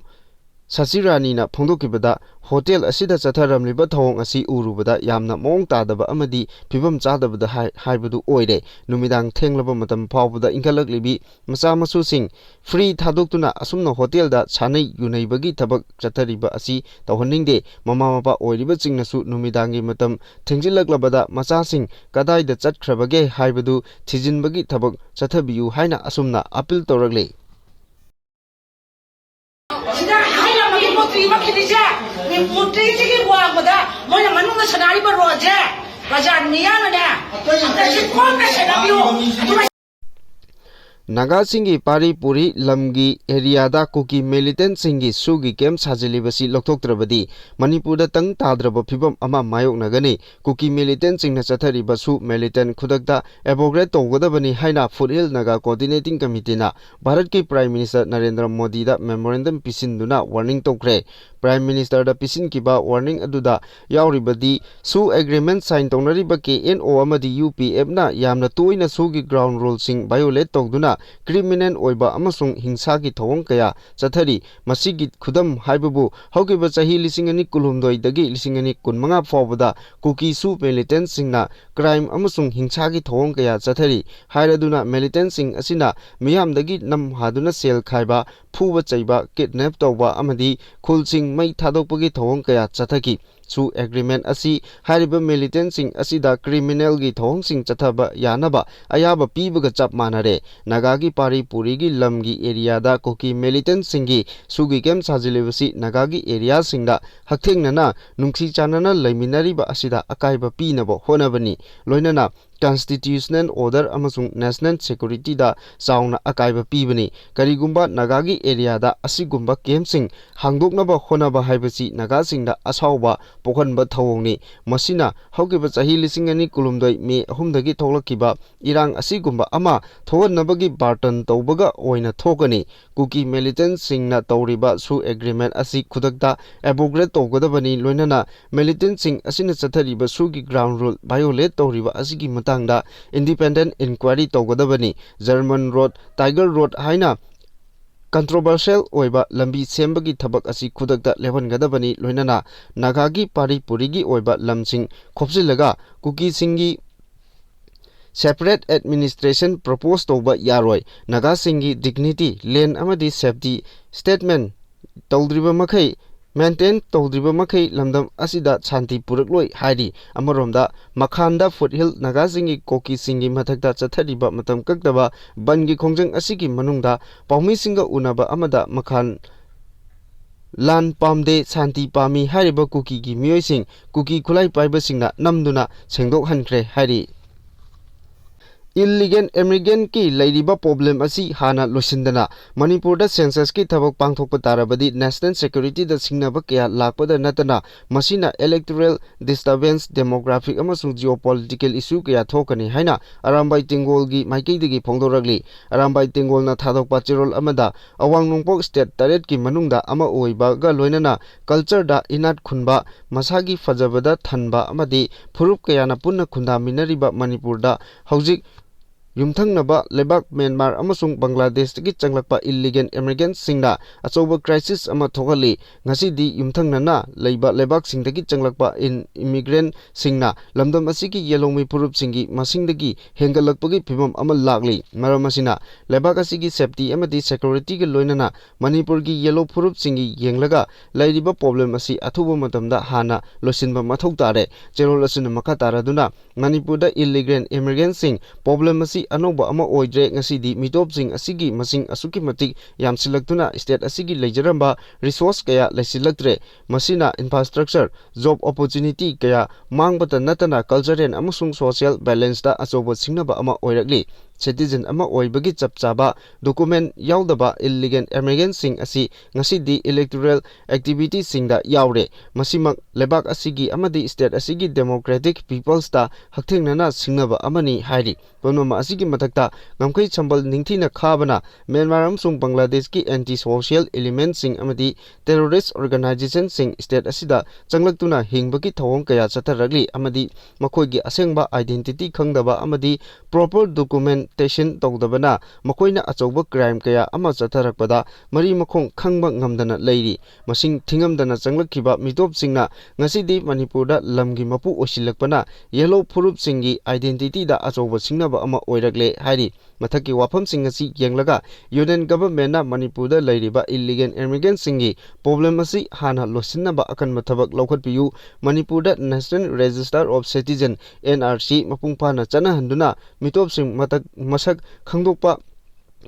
ꯁꯆꯤꯔꯥꯅꯤꯅ ꯐꯣꯡꯗꯣꯛꯈꯤꯕꯗ, ꯍꯣꯇꯦꯜ ꯑꯁꯤꯗ ꯆꯠꯊꯔꯝꯂꯤꯕ ꯊꯧꯑꯣꯡ ꯑꯁꯤ ꯎꯔꯨꯕꯗ ꯌꯥꯝꯅ ꯃꯑꯣꯡ ꯇꯥꯗꯕ ꯑꯃꯗꯤ ꯐꯤꯕꯝ ꯆꯥꯗꯕꯗ ꯍꯥꯏ-, ꯍꯥꯏꯕꯗꯨ ꯑꯣꯏꯔꯦ꯫ ꯅꯨꯃꯤꯗꯥꯡ ꯊꯦꯡꯂꯕ ꯃꯇꯝ ꯐꯥꯎꯕꯗ ꯏꯟꯈꯠꯂꯛꯂꯤꯕꯤ ꯃꯆꯥ ꯃꯁꯨꯁꯤꯡ ꯐ꯭ꯔꯤ ꯊꯥꯗꯣꯛꯇꯨꯅ ꯑꯁꯨꯝꯅ ꯍꯣꯇꯦꯜꯗ ꯁꯥꯟꯅꯩ ꯌꯨꯅꯩꯕꯒꯤ ꯊꯕꯛ ꯆꯠꯊꯔꯤꯕ ꯑꯁꯤ ꯇꯧꯍꯟꯅꯤꯡꯗꯦ꯫ ꯃꯃꯥ ꯃꯄꯥ ꯑꯣꯏꯔꯤꯕꯁꯤꯡꯅꯁꯨ ꯅꯨꯃꯤꯗꯥꯡꯒꯤ ꯃꯇꯝ ꯊꯦꯡꯖꯤꯜꯂꯛꯂꯕꯗ ꯃꯆꯥꯁꯤꯡ ꯀꯗꯥꯏꯗ ꯆꯠꯈ꯭ꯔꯕꯒꯦ ꯍꯥꯏꯕꯗꯨ ꯊꯤꯖꯤꯟꯕꯒꯤ ꯊꯕꯛ ꯆꯠꯊꯕꯤꯌꯨ ꯍꯥꯏꯅ ꯑꯁꯨꯝꯅ ꯑꯄꯤꯜ ꯇꯧꯔꯛꯂꯤ꯫ ꯁꯤꯗ ꯑꯍꯜ ꯑꯃꯒꯤ ꯃꯨꯔꯇꯤ ꯑꯃ ꯈꯤꯜꯂꯤꯁꯦ, ꯃꯤ ꯃꯨꯔꯇꯤꯁꯤꯒꯤ ꯋꯥꯡꯃꯗ ꯃꯣꯏꯅ ꯃꯅꯨꯡꯗ ꯁꯥꯟꯅꯔꯤꯕ ꯔꯣꯜꯁꯦ, ꯕꯖꯥꯔ ꯃꯤꯌꯥꯝꯅꯅꯦ, ꯑꯝꯇ ꯁꯤ ꯀꯣꯝꯅ ꯁꯦꯟꯅꯕꯤꯌꯨ꯫ ꯑꯗꯨꯒ ꯅꯥꯒꯥꯁꯤꯡꯒꯤ ꯄꯥꯔꯤ ꯄꯨꯔꯤ ꯂꯝꯒꯤ ꯑꯦꯔꯤꯌꯥꯗ ꯀꯨꯀꯤ ꯃꯤꯂꯤꯇꯦꯟꯠꯁꯤꯡꯒꯤ ꯁꯨꯒꯤ ꯀꯦꯝꯞ ꯁꯥꯖꯤꯜꯂꯤꯕꯁꯤ ꯂꯧꯊꯣꯛꯇ꯭ꯔꯕꯗꯤ ꯃꯅꯤꯄꯨꯔꯗ ꯇꯪ ꯇꯥꯗ꯭ꯔꯕ ꯐꯤꯕꯝ ꯑꯃ ꯃꯥꯌꯣꯛꯅꯒꯅꯤ꯫ ꯀꯨꯀꯤ ꯃꯤꯂꯤꯇꯦꯟꯠꯁꯤꯡꯅ ꯆꯠꯊꯔꯤꯕ ꯁꯨ ꯃꯤꯂꯤꯇꯦꯟꯠ ꯈꯨꯗꯛꯇ ꯑꯦꯕꯣꯒ꯭ꯔꯦꯠ ꯇꯧꯒꯗꯕꯅꯤ ꯍꯥꯏꯅ ꯐꯨꯠꯍꯤꯜ ꯅꯥꯒꯥ ꯀꯣꯑꯣꯔꯗꯤꯅꯦꯇꯤꯡ ꯀꯃꯤꯇꯤꯅ ꯚꯥꯔꯠꯀꯤ ꯄ꯭ꯔꯥꯏꯝ ꯃꯤꯅꯤꯁꯇꯔ ꯅꯔꯦꯟꯗ꯭ꯔ ꯃꯣꯗꯤꯗ ꯃꯦꯃꯣꯔꯦꯟꯗꯝ ꯄꯤꯁꯤꯟꯗꯨꯅ ꯋꯥꯔꯅꯤꯡ ꯇꯧꯈ꯭ꯔꯦ꯫ ꯄ꯭ꯔꯥꯏꯝ ꯃꯤꯅꯤꯁꯇꯔꯗ ꯄꯤꯁꯤꯟꯈꯤꯕ ꯋꯥꯔꯅꯤꯡ ꯑꯗꯨꯗ ꯌꯥꯎꯔꯤꯕꯗꯤ, ꯁꯨ ꯑꯦꯒ꯭ꯔꯤꯃꯦꯟꯠ ꯁꯥꯏꯟ ꯇꯧꯅꯔꯤꯕ ꯀꯦ ꯑꯦꯟ ꯑꯣ ꯑꯃꯗꯤ ꯌꯨ ꯄꯤ ꯑꯦꯐꯅ ꯌꯥꯝꯅ ꯇꯣꯏꯅ ꯁꯨꯒꯤ ꯒ꯭ꯔꯥꯎꯟ ꯔꯨꯜꯁꯤꯡ ꯚꯥꯏꯑꯣꯂꯦꯠ ꯇꯧꯗꯨꯅ ꯀ꯭ꯔꯤꯃꯤꯅꯦꯜ ꯑꯣꯏꯕ ꯑꯃꯁꯨꯡ ꯍꯤꯡꯁꯥꯒꯤ ꯊꯧꯑꯣꯡ ꯀꯌꯥ ꯆꯠꯊꯔꯤ꯫ ꯃꯁꯤꯒꯤ ꯈꯨꯗꯝ ꯍꯥꯏꯕꯕꯨ ꯍꯧꯈꯤꯕ ꯆꯍꯤ ꯂꯤꯁꯤꯡ ꯑꯅꯤ ꯀꯨꯟꯍꯨꯝꯗꯣꯏꯗꯒꯤ ꯂꯤꯁꯤꯡ ꯑꯅꯤ ꯀꯨꯟꯃꯉꯥ ꯐꯥꯎꯕꯗ ꯀꯨꯀꯤ ꯁꯨ ꯃꯤꯂꯤꯇꯦꯟꯠꯁꯤꯡꯅ ꯀ꯭ꯔꯥꯏꯝ ꯑꯃꯁꯨꯡ ꯍꯤꯡꯁꯥꯒꯤ ꯊꯧꯑꯣꯡ ꯀꯌꯥ ꯆꯠꯊꯔꯤ꯫ ꯍꯥꯏꯔꯗꯨꯅ ꯃꯤꯂꯤꯇꯦꯟꯠꯁꯤꯡ ꯑꯁꯤꯅ ꯃꯤꯌꯥꯝꯗꯒꯤ ꯅꯝ ꯍꯥꯗꯨꯅ ꯁꯦꯜ ꯈꯥꯏꯕ, ꯐꯨꯕ ꯆꯩꯕ, ꯀꯤꯗꯅꯦꯞ ꯇꯧꯕ ꯑꯃꯗꯤ ꯈꯨꯜꯁꯤꯡ ꯃꯩ ꯊꯥꯗꯣꯛꯄꯒꯤ ꯊꯧꯑꯣꯡ ꯀꯌꯥ ꯆꯠꯊꯈꯤ꯫ ꯁꯨ ꯑꯦꯒ꯭ꯔꯤꯃꯦꯟꯠ ꯑꯁꯤ ꯍꯥꯏꯔꯤꯕ ꯃꯤꯂꯤꯇꯦꯟꯠꯁꯤꯡ ꯑꯁꯤꯗ ꯀ꯭ꯔꯤꯃꯤꯅꯦꯜꯒꯤ ꯊꯧꯑꯣꯡꯁꯤꯡ ꯆꯠꯊꯕ ꯌꯥꯅꯕ ꯑꯌꯥꯕ ꯄꯤꯕꯒ ꯆꯞ ꯃꯥꯟꯅꯔꯦ꯫ ꯅꯥꯒꯥꯒꯤ ꯄꯥꯔꯤ ꯄꯨꯔꯤꯒꯤ ꯂꯝꯒꯤ ꯑꯦꯔꯤꯌꯥꯗ ꯀꯨꯀꯤ ꯃꯤꯂꯤꯇꯦꯟꯠꯁꯤꯡꯒꯤ ꯁꯨꯒꯤ ꯀꯦꯝꯞ ꯁꯥꯖꯤꯜꯂꯤꯕꯁꯤ ꯅꯥꯒꯥꯒꯤ ꯑꯦꯔꯤꯌꯥꯁꯤꯡꯗ ꯍꯛꯊꯦꯡꯅꯅ ꯅꯨꯡꯁꯤ ꯆꯥꯟꯅꯅ ꯂꯩꯃꯤꯟꯅꯔꯤꯕ ꯑꯁꯤꯗ ꯑꯀꯥꯏꯕ ꯄꯤꯅꯕ ꯍꯣꯠꯅꯕꯅꯤ꯫ ꯂꯣꯏꯅꯅ ꯀꯟꯁꯇꯤꯇ꯭ꯌꯨꯁꯅꯦꯜ ꯑꯣꯔꯗꯔ ꯑꯃꯁꯨꯡ ꯅꯦꯁꯅꯦꯜ ꯁꯦꯀ꯭ꯌꯨꯔꯤꯇꯤꯗ ꯆꯥꯎꯅ ꯑꯀꯥꯏꯕ ꯄꯤꯕꯅꯤ꯫ ꯀꯔꯤꯒꯨꯝꯕ ꯅꯥꯒꯥꯒꯤ ꯑꯦꯔꯤꯌꯥꯗ ꯑꯁꯤꯒꯨꯝꯕ ꯀꯦꯝꯞꯁꯤꯡ ꯍꯥꯡꯗꯣꯛꯅꯕ ꯍꯣꯠꯅꯕ ꯍꯥꯏꯕꯁꯤ ꯅꯥꯒꯥꯁꯤꯡꯗ ꯑꯁꯥꯎꯕ ꯄꯣꯛꯍꯟꯕ ꯊꯧꯑꯣꯡꯅꯤ꯫ ꯃꯁꯤꯅ ꯍꯧꯈꯤꯕ ꯆꯍꯤ ꯂꯤꯁꯤꯡ ꯑꯅꯤ ꯀꯨꯟꯍꯨꯝꯗꯣꯏ ꯃꯦ ꯑꯍꯨꯝꯗꯒꯤ ꯊꯣꯛꯂꯛꯈꯤꯕ ꯏꯔꯥꯡ ꯑꯁꯤꯒꯨꯝꯕ ꯑꯃ ꯊꯣꯛꯍꯟꯅꯕꯒꯤ ꯕꯥꯔꯇꯟ ꯇꯧꯕꯒ ꯑꯣꯏꯅ ꯊꯣꯛꯀꯅꯤ꯫ ꯀꯨꯀꯤ ꯃꯤꯂꯤꯇꯦꯟꯠꯁꯤꯡꯅ ꯇꯧꯔꯤꯕ ꯁꯨ ꯑꯦꯒ꯭ꯔꯤꯃꯦꯟꯠ ꯑꯁꯤ ꯈꯨꯗꯛꯇ ꯑꯦꯕꯣꯒ꯭ꯔꯦꯠ ꯇꯧꯒꯗꯕꯅꯤ꯫ ꯂꯣꯏꯅꯅ ꯃꯤꯂꯤꯇꯦꯟꯠꯁꯤꯡ ꯑꯁꯤꯅ ꯆꯠꯊꯔꯤꯕ ꯁꯨꯒꯤ ꯒ꯭ꯔꯥꯎꯟ ꯔꯨꯜ ꯚꯥꯏꯑꯣꯂꯦꯠ ꯇꯧꯔꯤꯕ ꯑꯁꯤꯒꯤ ꯃꯇꯥꯡꯗ ꯏꯟꯗꯤꯄꯦꯟꯗꯦꯟꯠ ꯏꯟꯀ꯭ꯋꯥꯏꯔꯤ ꯇꯧꯒꯗꯕꯅꯤ꯫ ꯖꯔꯃꯟ ꯔꯣꯗ, ꯇꯥꯏꯒꯔ ꯔꯣꯗ ꯍꯥꯏꯅ controversial ꯑꯣꯏꯕ ꯂꯝꯕꯤ ꯁꯦꯝꯕꯒꯤ ꯊꯕꯛ ꯑꯁꯤ ꯈꯨꯗꯛꯇ ꯂꯦꯞꯍꯟꯒꯗꯕꯅꯤ, ꯂꯣꯏꯅꯅ ꯅꯥꯒꯥꯒꯤ ꯄꯥꯔꯤ ꯄꯨꯔꯤꯒꯤ ꯑꯣꯏꯕ ꯂꯝꯁꯤꯡ ꯈꯣꯞꯆꯤꯜꯂꯒ ꯀꯨꯀꯤꯁꯤꯡꯒꯤ separate administration propose ꯇꯧꯕ ꯌꯥꯔꯣꯏ꯫ ꯅꯥꯒꯥꯁꯤꯡꯒꯤ dignity, land ꯑꯃꯗꯤ safety statement ꯇꯧꯗ꯭ꯔꯤꯕ ꯃꯈꯩ, maintain ꯇꯧꯗ꯭ꯔꯤꯕ ꯃꯈꯩ ꯂꯝꯗꯝ ꯑꯁꯤꯗ ꯁꯥꯟꯇꯤ ꯄꯨꯔꯛꯂꯣꯏ ꯍꯥꯏꯔꯤ꯫ ꯑꯃꯔꯣꯝꯗ ꯃꯈꯥꯟꯗ foothill ꯅꯥꯒꯥꯁꯤꯡꯒꯤ ꯀꯨꯀꯤꯁꯤꯡꯒꯤ ꯃꯊꯛꯇ ꯆꯠꯊꯔꯤꯕ ꯃꯇꯝ ꯀꯛꯇꯕ ꯕꯟꯒꯤ ꯈꯣꯡꯖꯪ ꯑꯁꯤꯒꯤ ꯃꯅꯨꯡꯗ ꯄꯥꯎꯃꯤꯁꯤꯡꯒ ꯎꯅꯕ ꯑꯃꯗ ꯃꯈꯥꯟ ꯂꯥꯟ ꯄꯥꯝꯗꯦ, ꯁꯥꯟꯇꯤ ꯄꯥꯝꯃꯤ ꯍꯥꯏꯔꯤꯕ ꯀꯨꯀꯤꯒꯤ ꯃꯤꯑꯣꯏꯁꯤꯡ ꯀꯨꯀꯤ ꯈꯨꯠꯂꯥꯏ ꯄꯥꯏꯕꯁꯤꯡꯅ ꯅꯝꯗꯨꯅ ꯁꯦꯡꯗꯣꯛꯍꯟꯈ꯭ꯔꯦ ꯍꯥꯏꯔꯤ꯫ Illegal immigrantꯀꯤ ꯂꯩꯔꯤꯕ problem ꯑꯁꯤ ꯍꯥꯟꯅ ꯂꯣꯏꯁꯤꯟꯗꯅ ꯃꯅꯤꯄꯨꯔꯗ censusꯀꯤ ꯊꯕꯛ ꯄꯥꯡꯊꯣꯛꯄ ꯇꯥꯔꯕꯗꯤ national securityꯗ ꯁꯤꯡꯅꯕ ꯀꯌꯥ ꯂꯥꯛꯄꯗ ꯅꯠꯇꯅ ꯃꯁꯤꯅ electoral disturbance, demographic ꯑꯃꯁꯨꯡ geopolitical issue ꯀꯌꯥ ꯊꯣꯛꯀꯅꯤ ꯍꯥꯏꯅ ꯑꯔꯥꯝꯕꯥꯏ ꯇꯦꯡꯒꯣꯜꯒꯤ ꯃꯥꯏꯀꯩꯗꯒꯤ ꯐꯣꯡꯗꯣꯔꯛꯂꯤ꯫ ꯑꯔꯥꯝꯕꯥꯏ ꯇꯦꯡꯒꯣꯜꯅ ꯊꯥꯗꯣꯛꯄ ꯆꯦꯔꯣꯜ ꯑꯃꯗ ꯑꯋꯥꯡ ꯅꯣꯡꯄꯣꯛ state ꯇꯔꯦꯠꯀꯤ ꯃꯅꯨꯡꯗ ꯑꯃ ꯑꯣꯏꯕꯒ ꯂꯣꯏꯅꯅ cultureꯗ ꯏꯅꯥꯠ ꯈꯨꯟꯕ, ꯃꯁꯥꯒꯤ ꯐꯖꯕꯗ ꯊꯟꯕ ꯑꯃꯗꯤ ꯐꯨꯔꯨꯞ ꯀꯌꯥꯅ ꯄꯨꯟꯅ ꯈꯨꯟꯗꯥꯃꯤꯟꯅꯔꯤꯕ ꯃꯅꯤꯄꯨꯔꯗ ꯍꯧꯖꯤꯛ ꯌꯨꯝꯊꯪꯅꯕ ꯂꯩꯕꯥꯛ ꯃ꯭ꯌꯥꯟꯃꯥꯔ ꯑꯃꯁꯨꯡ ꯕꯪꯒ꯭ꯂꯥꯗꯦꯁꯇꯒꯤ ꯆꯪꯂꯛꯄ illegal immigrantꯁꯤꯡꯅ ꯑꯆꯧꯕ crisis ꯑꯃ ꯊꯣꯛꯍꯜꯂꯤ꯫ ꯉꯁꯤꯗꯤ ꯌꯨꯝꯊꯪꯅꯅ ꯂꯩꯕ ꯂꯩꯕꯥꯛꯁꯤꯡꯗꯒꯤ ꯆꯪꯂꯛꯄ in-, immigrantꯁꯤꯡꯅ ꯂꯝꯗꯝ ꯑꯁꯤꯒꯤ ꯌꯦꯜꯍꯧꯃꯤ ꯐꯨꯔꯨꯞꯁꯤꯡꯒꯤ ꯃꯁꯤꯡꯗꯒꯤ ꯍꯦꯟꯒꯠꯂꯛꯄꯒꯤ ꯐꯤꯚꯝ ꯑꯃ ꯂꯥꯛꯂꯤ꯫ ꯃꯔꯝ ꯑꯁꯤꯅ ꯂꯩꯕꯥꯛ ꯑꯁꯤꯒꯤ safety ꯑꯃꯗꯤ securityꯒ ꯂꯣꯏꯅꯅ ꯃꯅꯤꯄꯨꯔꯒꯤ ꯌꯦꯜꯍꯧ ꯐꯨꯔꯨꯞꯁꯤꯡꯒꯤ ꯌꯦꯡꯂꯒ ꯂꯩꯔꯤꯕ problem ꯑꯁꯤ ꯑꯊꯨꯕ ꯃꯇꯝꯗ ꯍꯥꯟꯅ ꯂꯣꯏꯁꯤꯟꯕ ꯃꯊꯧ ꯇꯥꯔꯦ꯫ ꯆꯦꯔꯣꯜ ꯑꯁꯤꯅ ꯃꯈꯥ ꯇꯥꯔꯗꯨꯅ ꯃꯅꯤꯄꯨꯔꯗ illegal immigrantꯁꯤꯡ problem ꯑꯁꯤ ꯑꯅꯧꯕ ꯑꯃ ꯑꯣꯏꯗ꯭ꯔꯦ꯫ ꯉꯁꯤꯗꯤ ꯃꯤꯇꯣꯞꯁꯤꯡ ꯑꯁꯤꯒꯤ ꯃꯁꯤꯡ ꯑꯁꯨꯛꯀꯤ ꯃꯇꯤꯛ ꯌꯥꯝꯁꯤꯜꯂꯛꯇꯨꯅ state ꯑꯁꯤꯒꯤ ꯂꯩꯖꯔꯝꯕ resource ꯀꯌꯥ ꯂꯩꯁꯤꯜꯂꯛꯇ꯭ꯔꯦ꯫ ꯃꯁꯤꯅ infrastructure, job opportunity ꯀꯌꯥ ꯃꯥꯡꯕꯇ ꯅꯠꯇꯅ cultural ꯑꯃꯁꯨꯡ social balanceꯇ ꯑꯆꯧꯕ ꯁꯤꯡꯅꯕ ꯑꯃ ꯑꯣꯏꯔꯛꯂꯤ꯫ Citizen ꯑꯃ ꯑꯣꯏꯕꯒꯤ ꯆꯞ ꯆꯥꯕ document ꯌꯥꯎꯗꯕ illegal immigrantꯁꯤꯡ ꯑꯁꯤ ꯉꯁꯤꯗꯤ electoral activityꯁꯤꯡꯗ ꯌꯥꯎꯔꯦ꯫ ꯃꯁꯤꯃꯛ ꯂꯩꯕꯥꯛ ꯑꯁꯤꯒꯤ ꯑꯃꯗꯤ state ꯑꯁꯤꯒꯤ democratic peoplesꯇ ꯍꯛꯊꯦꯡꯅꯅ ꯁꯤꯡꯅꯕ ꯑꯃꯅꯤ ꯍꯥꯏꯔꯤ꯫ ꯄꯨꯝꯅꯃꯛ ꯑꯁꯤꯒꯤ ꯃꯊꯛꯇ ꯉꯝꯈꯩ ꯁꯝꯕꯜ ꯅꯤꯡꯊꯤꯅ ꯈꯥꯕꯅ ꯃ꯭ꯌꯥꯟꯃꯥꯔ ꯑꯃꯁꯨꯡ ꯕꯪꯒ꯭ꯂꯥꯗꯦꯁꯀꯤ anti-social elementꯁꯤꯡ ꯑꯃꯗꯤ terrorist organizationꯁꯤꯡ state ꯑꯁꯤꯗ ꯆꯪꯂꯛꯇꯨꯅ ꯍꯤꯡꯕꯒꯤ ꯊꯧꯑꯣꯡ ꯀꯌꯥ ꯆꯠꯊꯔꯛꯂꯤ ꯑꯃꯗꯤ ꯃꯈꯣꯏꯒꯤ ꯑꯁꯦꯡꯕ identity ꯈꯪꯗꯕ ꯑꯃꯗꯤ proper document ꯁ꯭ꯇꯦꯁꯟ ꯇꯧꯗꯕꯅ ꯃꯈꯣꯏꯅ ꯑꯆꯧꯕ ꯀ꯭ꯔꯥꯏꯝ ꯀꯌꯥ ꯑꯃ ꯆꯠꯊꯔꯛꯄꯗ ꯃꯔꯤ ꯃꯈꯣꯡ ꯈꯪꯕ ꯉꯝꯗꯅ ꯂꯩꯔꯤ꯫ ꯃꯁꯤꯡ ꯊꯤꯉꯝꯗꯅ ꯆꯪꯂꯛꯈꯤꯕ ꯃꯤꯇꯣꯞꯁꯤꯡꯅ ꯉꯁꯤꯗꯤ ꯃꯅꯤꯄꯨꯔꯗ ꯂꯝꯒꯤ ꯃꯄꯨ ꯑꯣꯏꯁꯤꯜꯂꯛꯄꯅ ꯌꯦꯜꯂꯣ ꯐꯨꯔꯨꯞꯁꯤꯡꯒꯤ identity ꯗ ꯑꯆꯧꯕ ꯁꯤꯡꯅꯕ ꯑꯃ ꯑꯣꯏꯔꯛꯂꯦ ꯍꯥꯏꯔꯤ꯫ ꯃꯊꯛꯀꯤ ꯋꯥꯐꯝꯁꯤꯡ ꯑꯁꯤ ꯌꯦꯡꯂꯒ Union Government ꯅ ꯃꯅꯤꯄꯨꯔꯗ ꯂꯩꯔꯤꯕ illegal immigrant ꯁꯤꯡꯒꯤ problem ꯑꯁꯤ ꯍꯥꯟꯅ ꯂꯣꯏꯁꯤꯟꯅꯕ ꯑꯀꯟꯕ ꯊꯕꯛ ꯂꯧꯈꯠꯄꯤꯌꯨ꯫ ꯃꯅꯤꯄꯨꯔꯗ National Register of Citizen, N R C, ꯃꯄꯨꯡ ꯐꯥꯅ ꯆꯠꯅꯍꯟꯗꯨꯅ ꯃꯤꯇꯣꯞꯁꯤꯡ ꯃꯇꯛ-, ꯃꯁꯛ ꯈꯪꯗꯣꯛꯄ,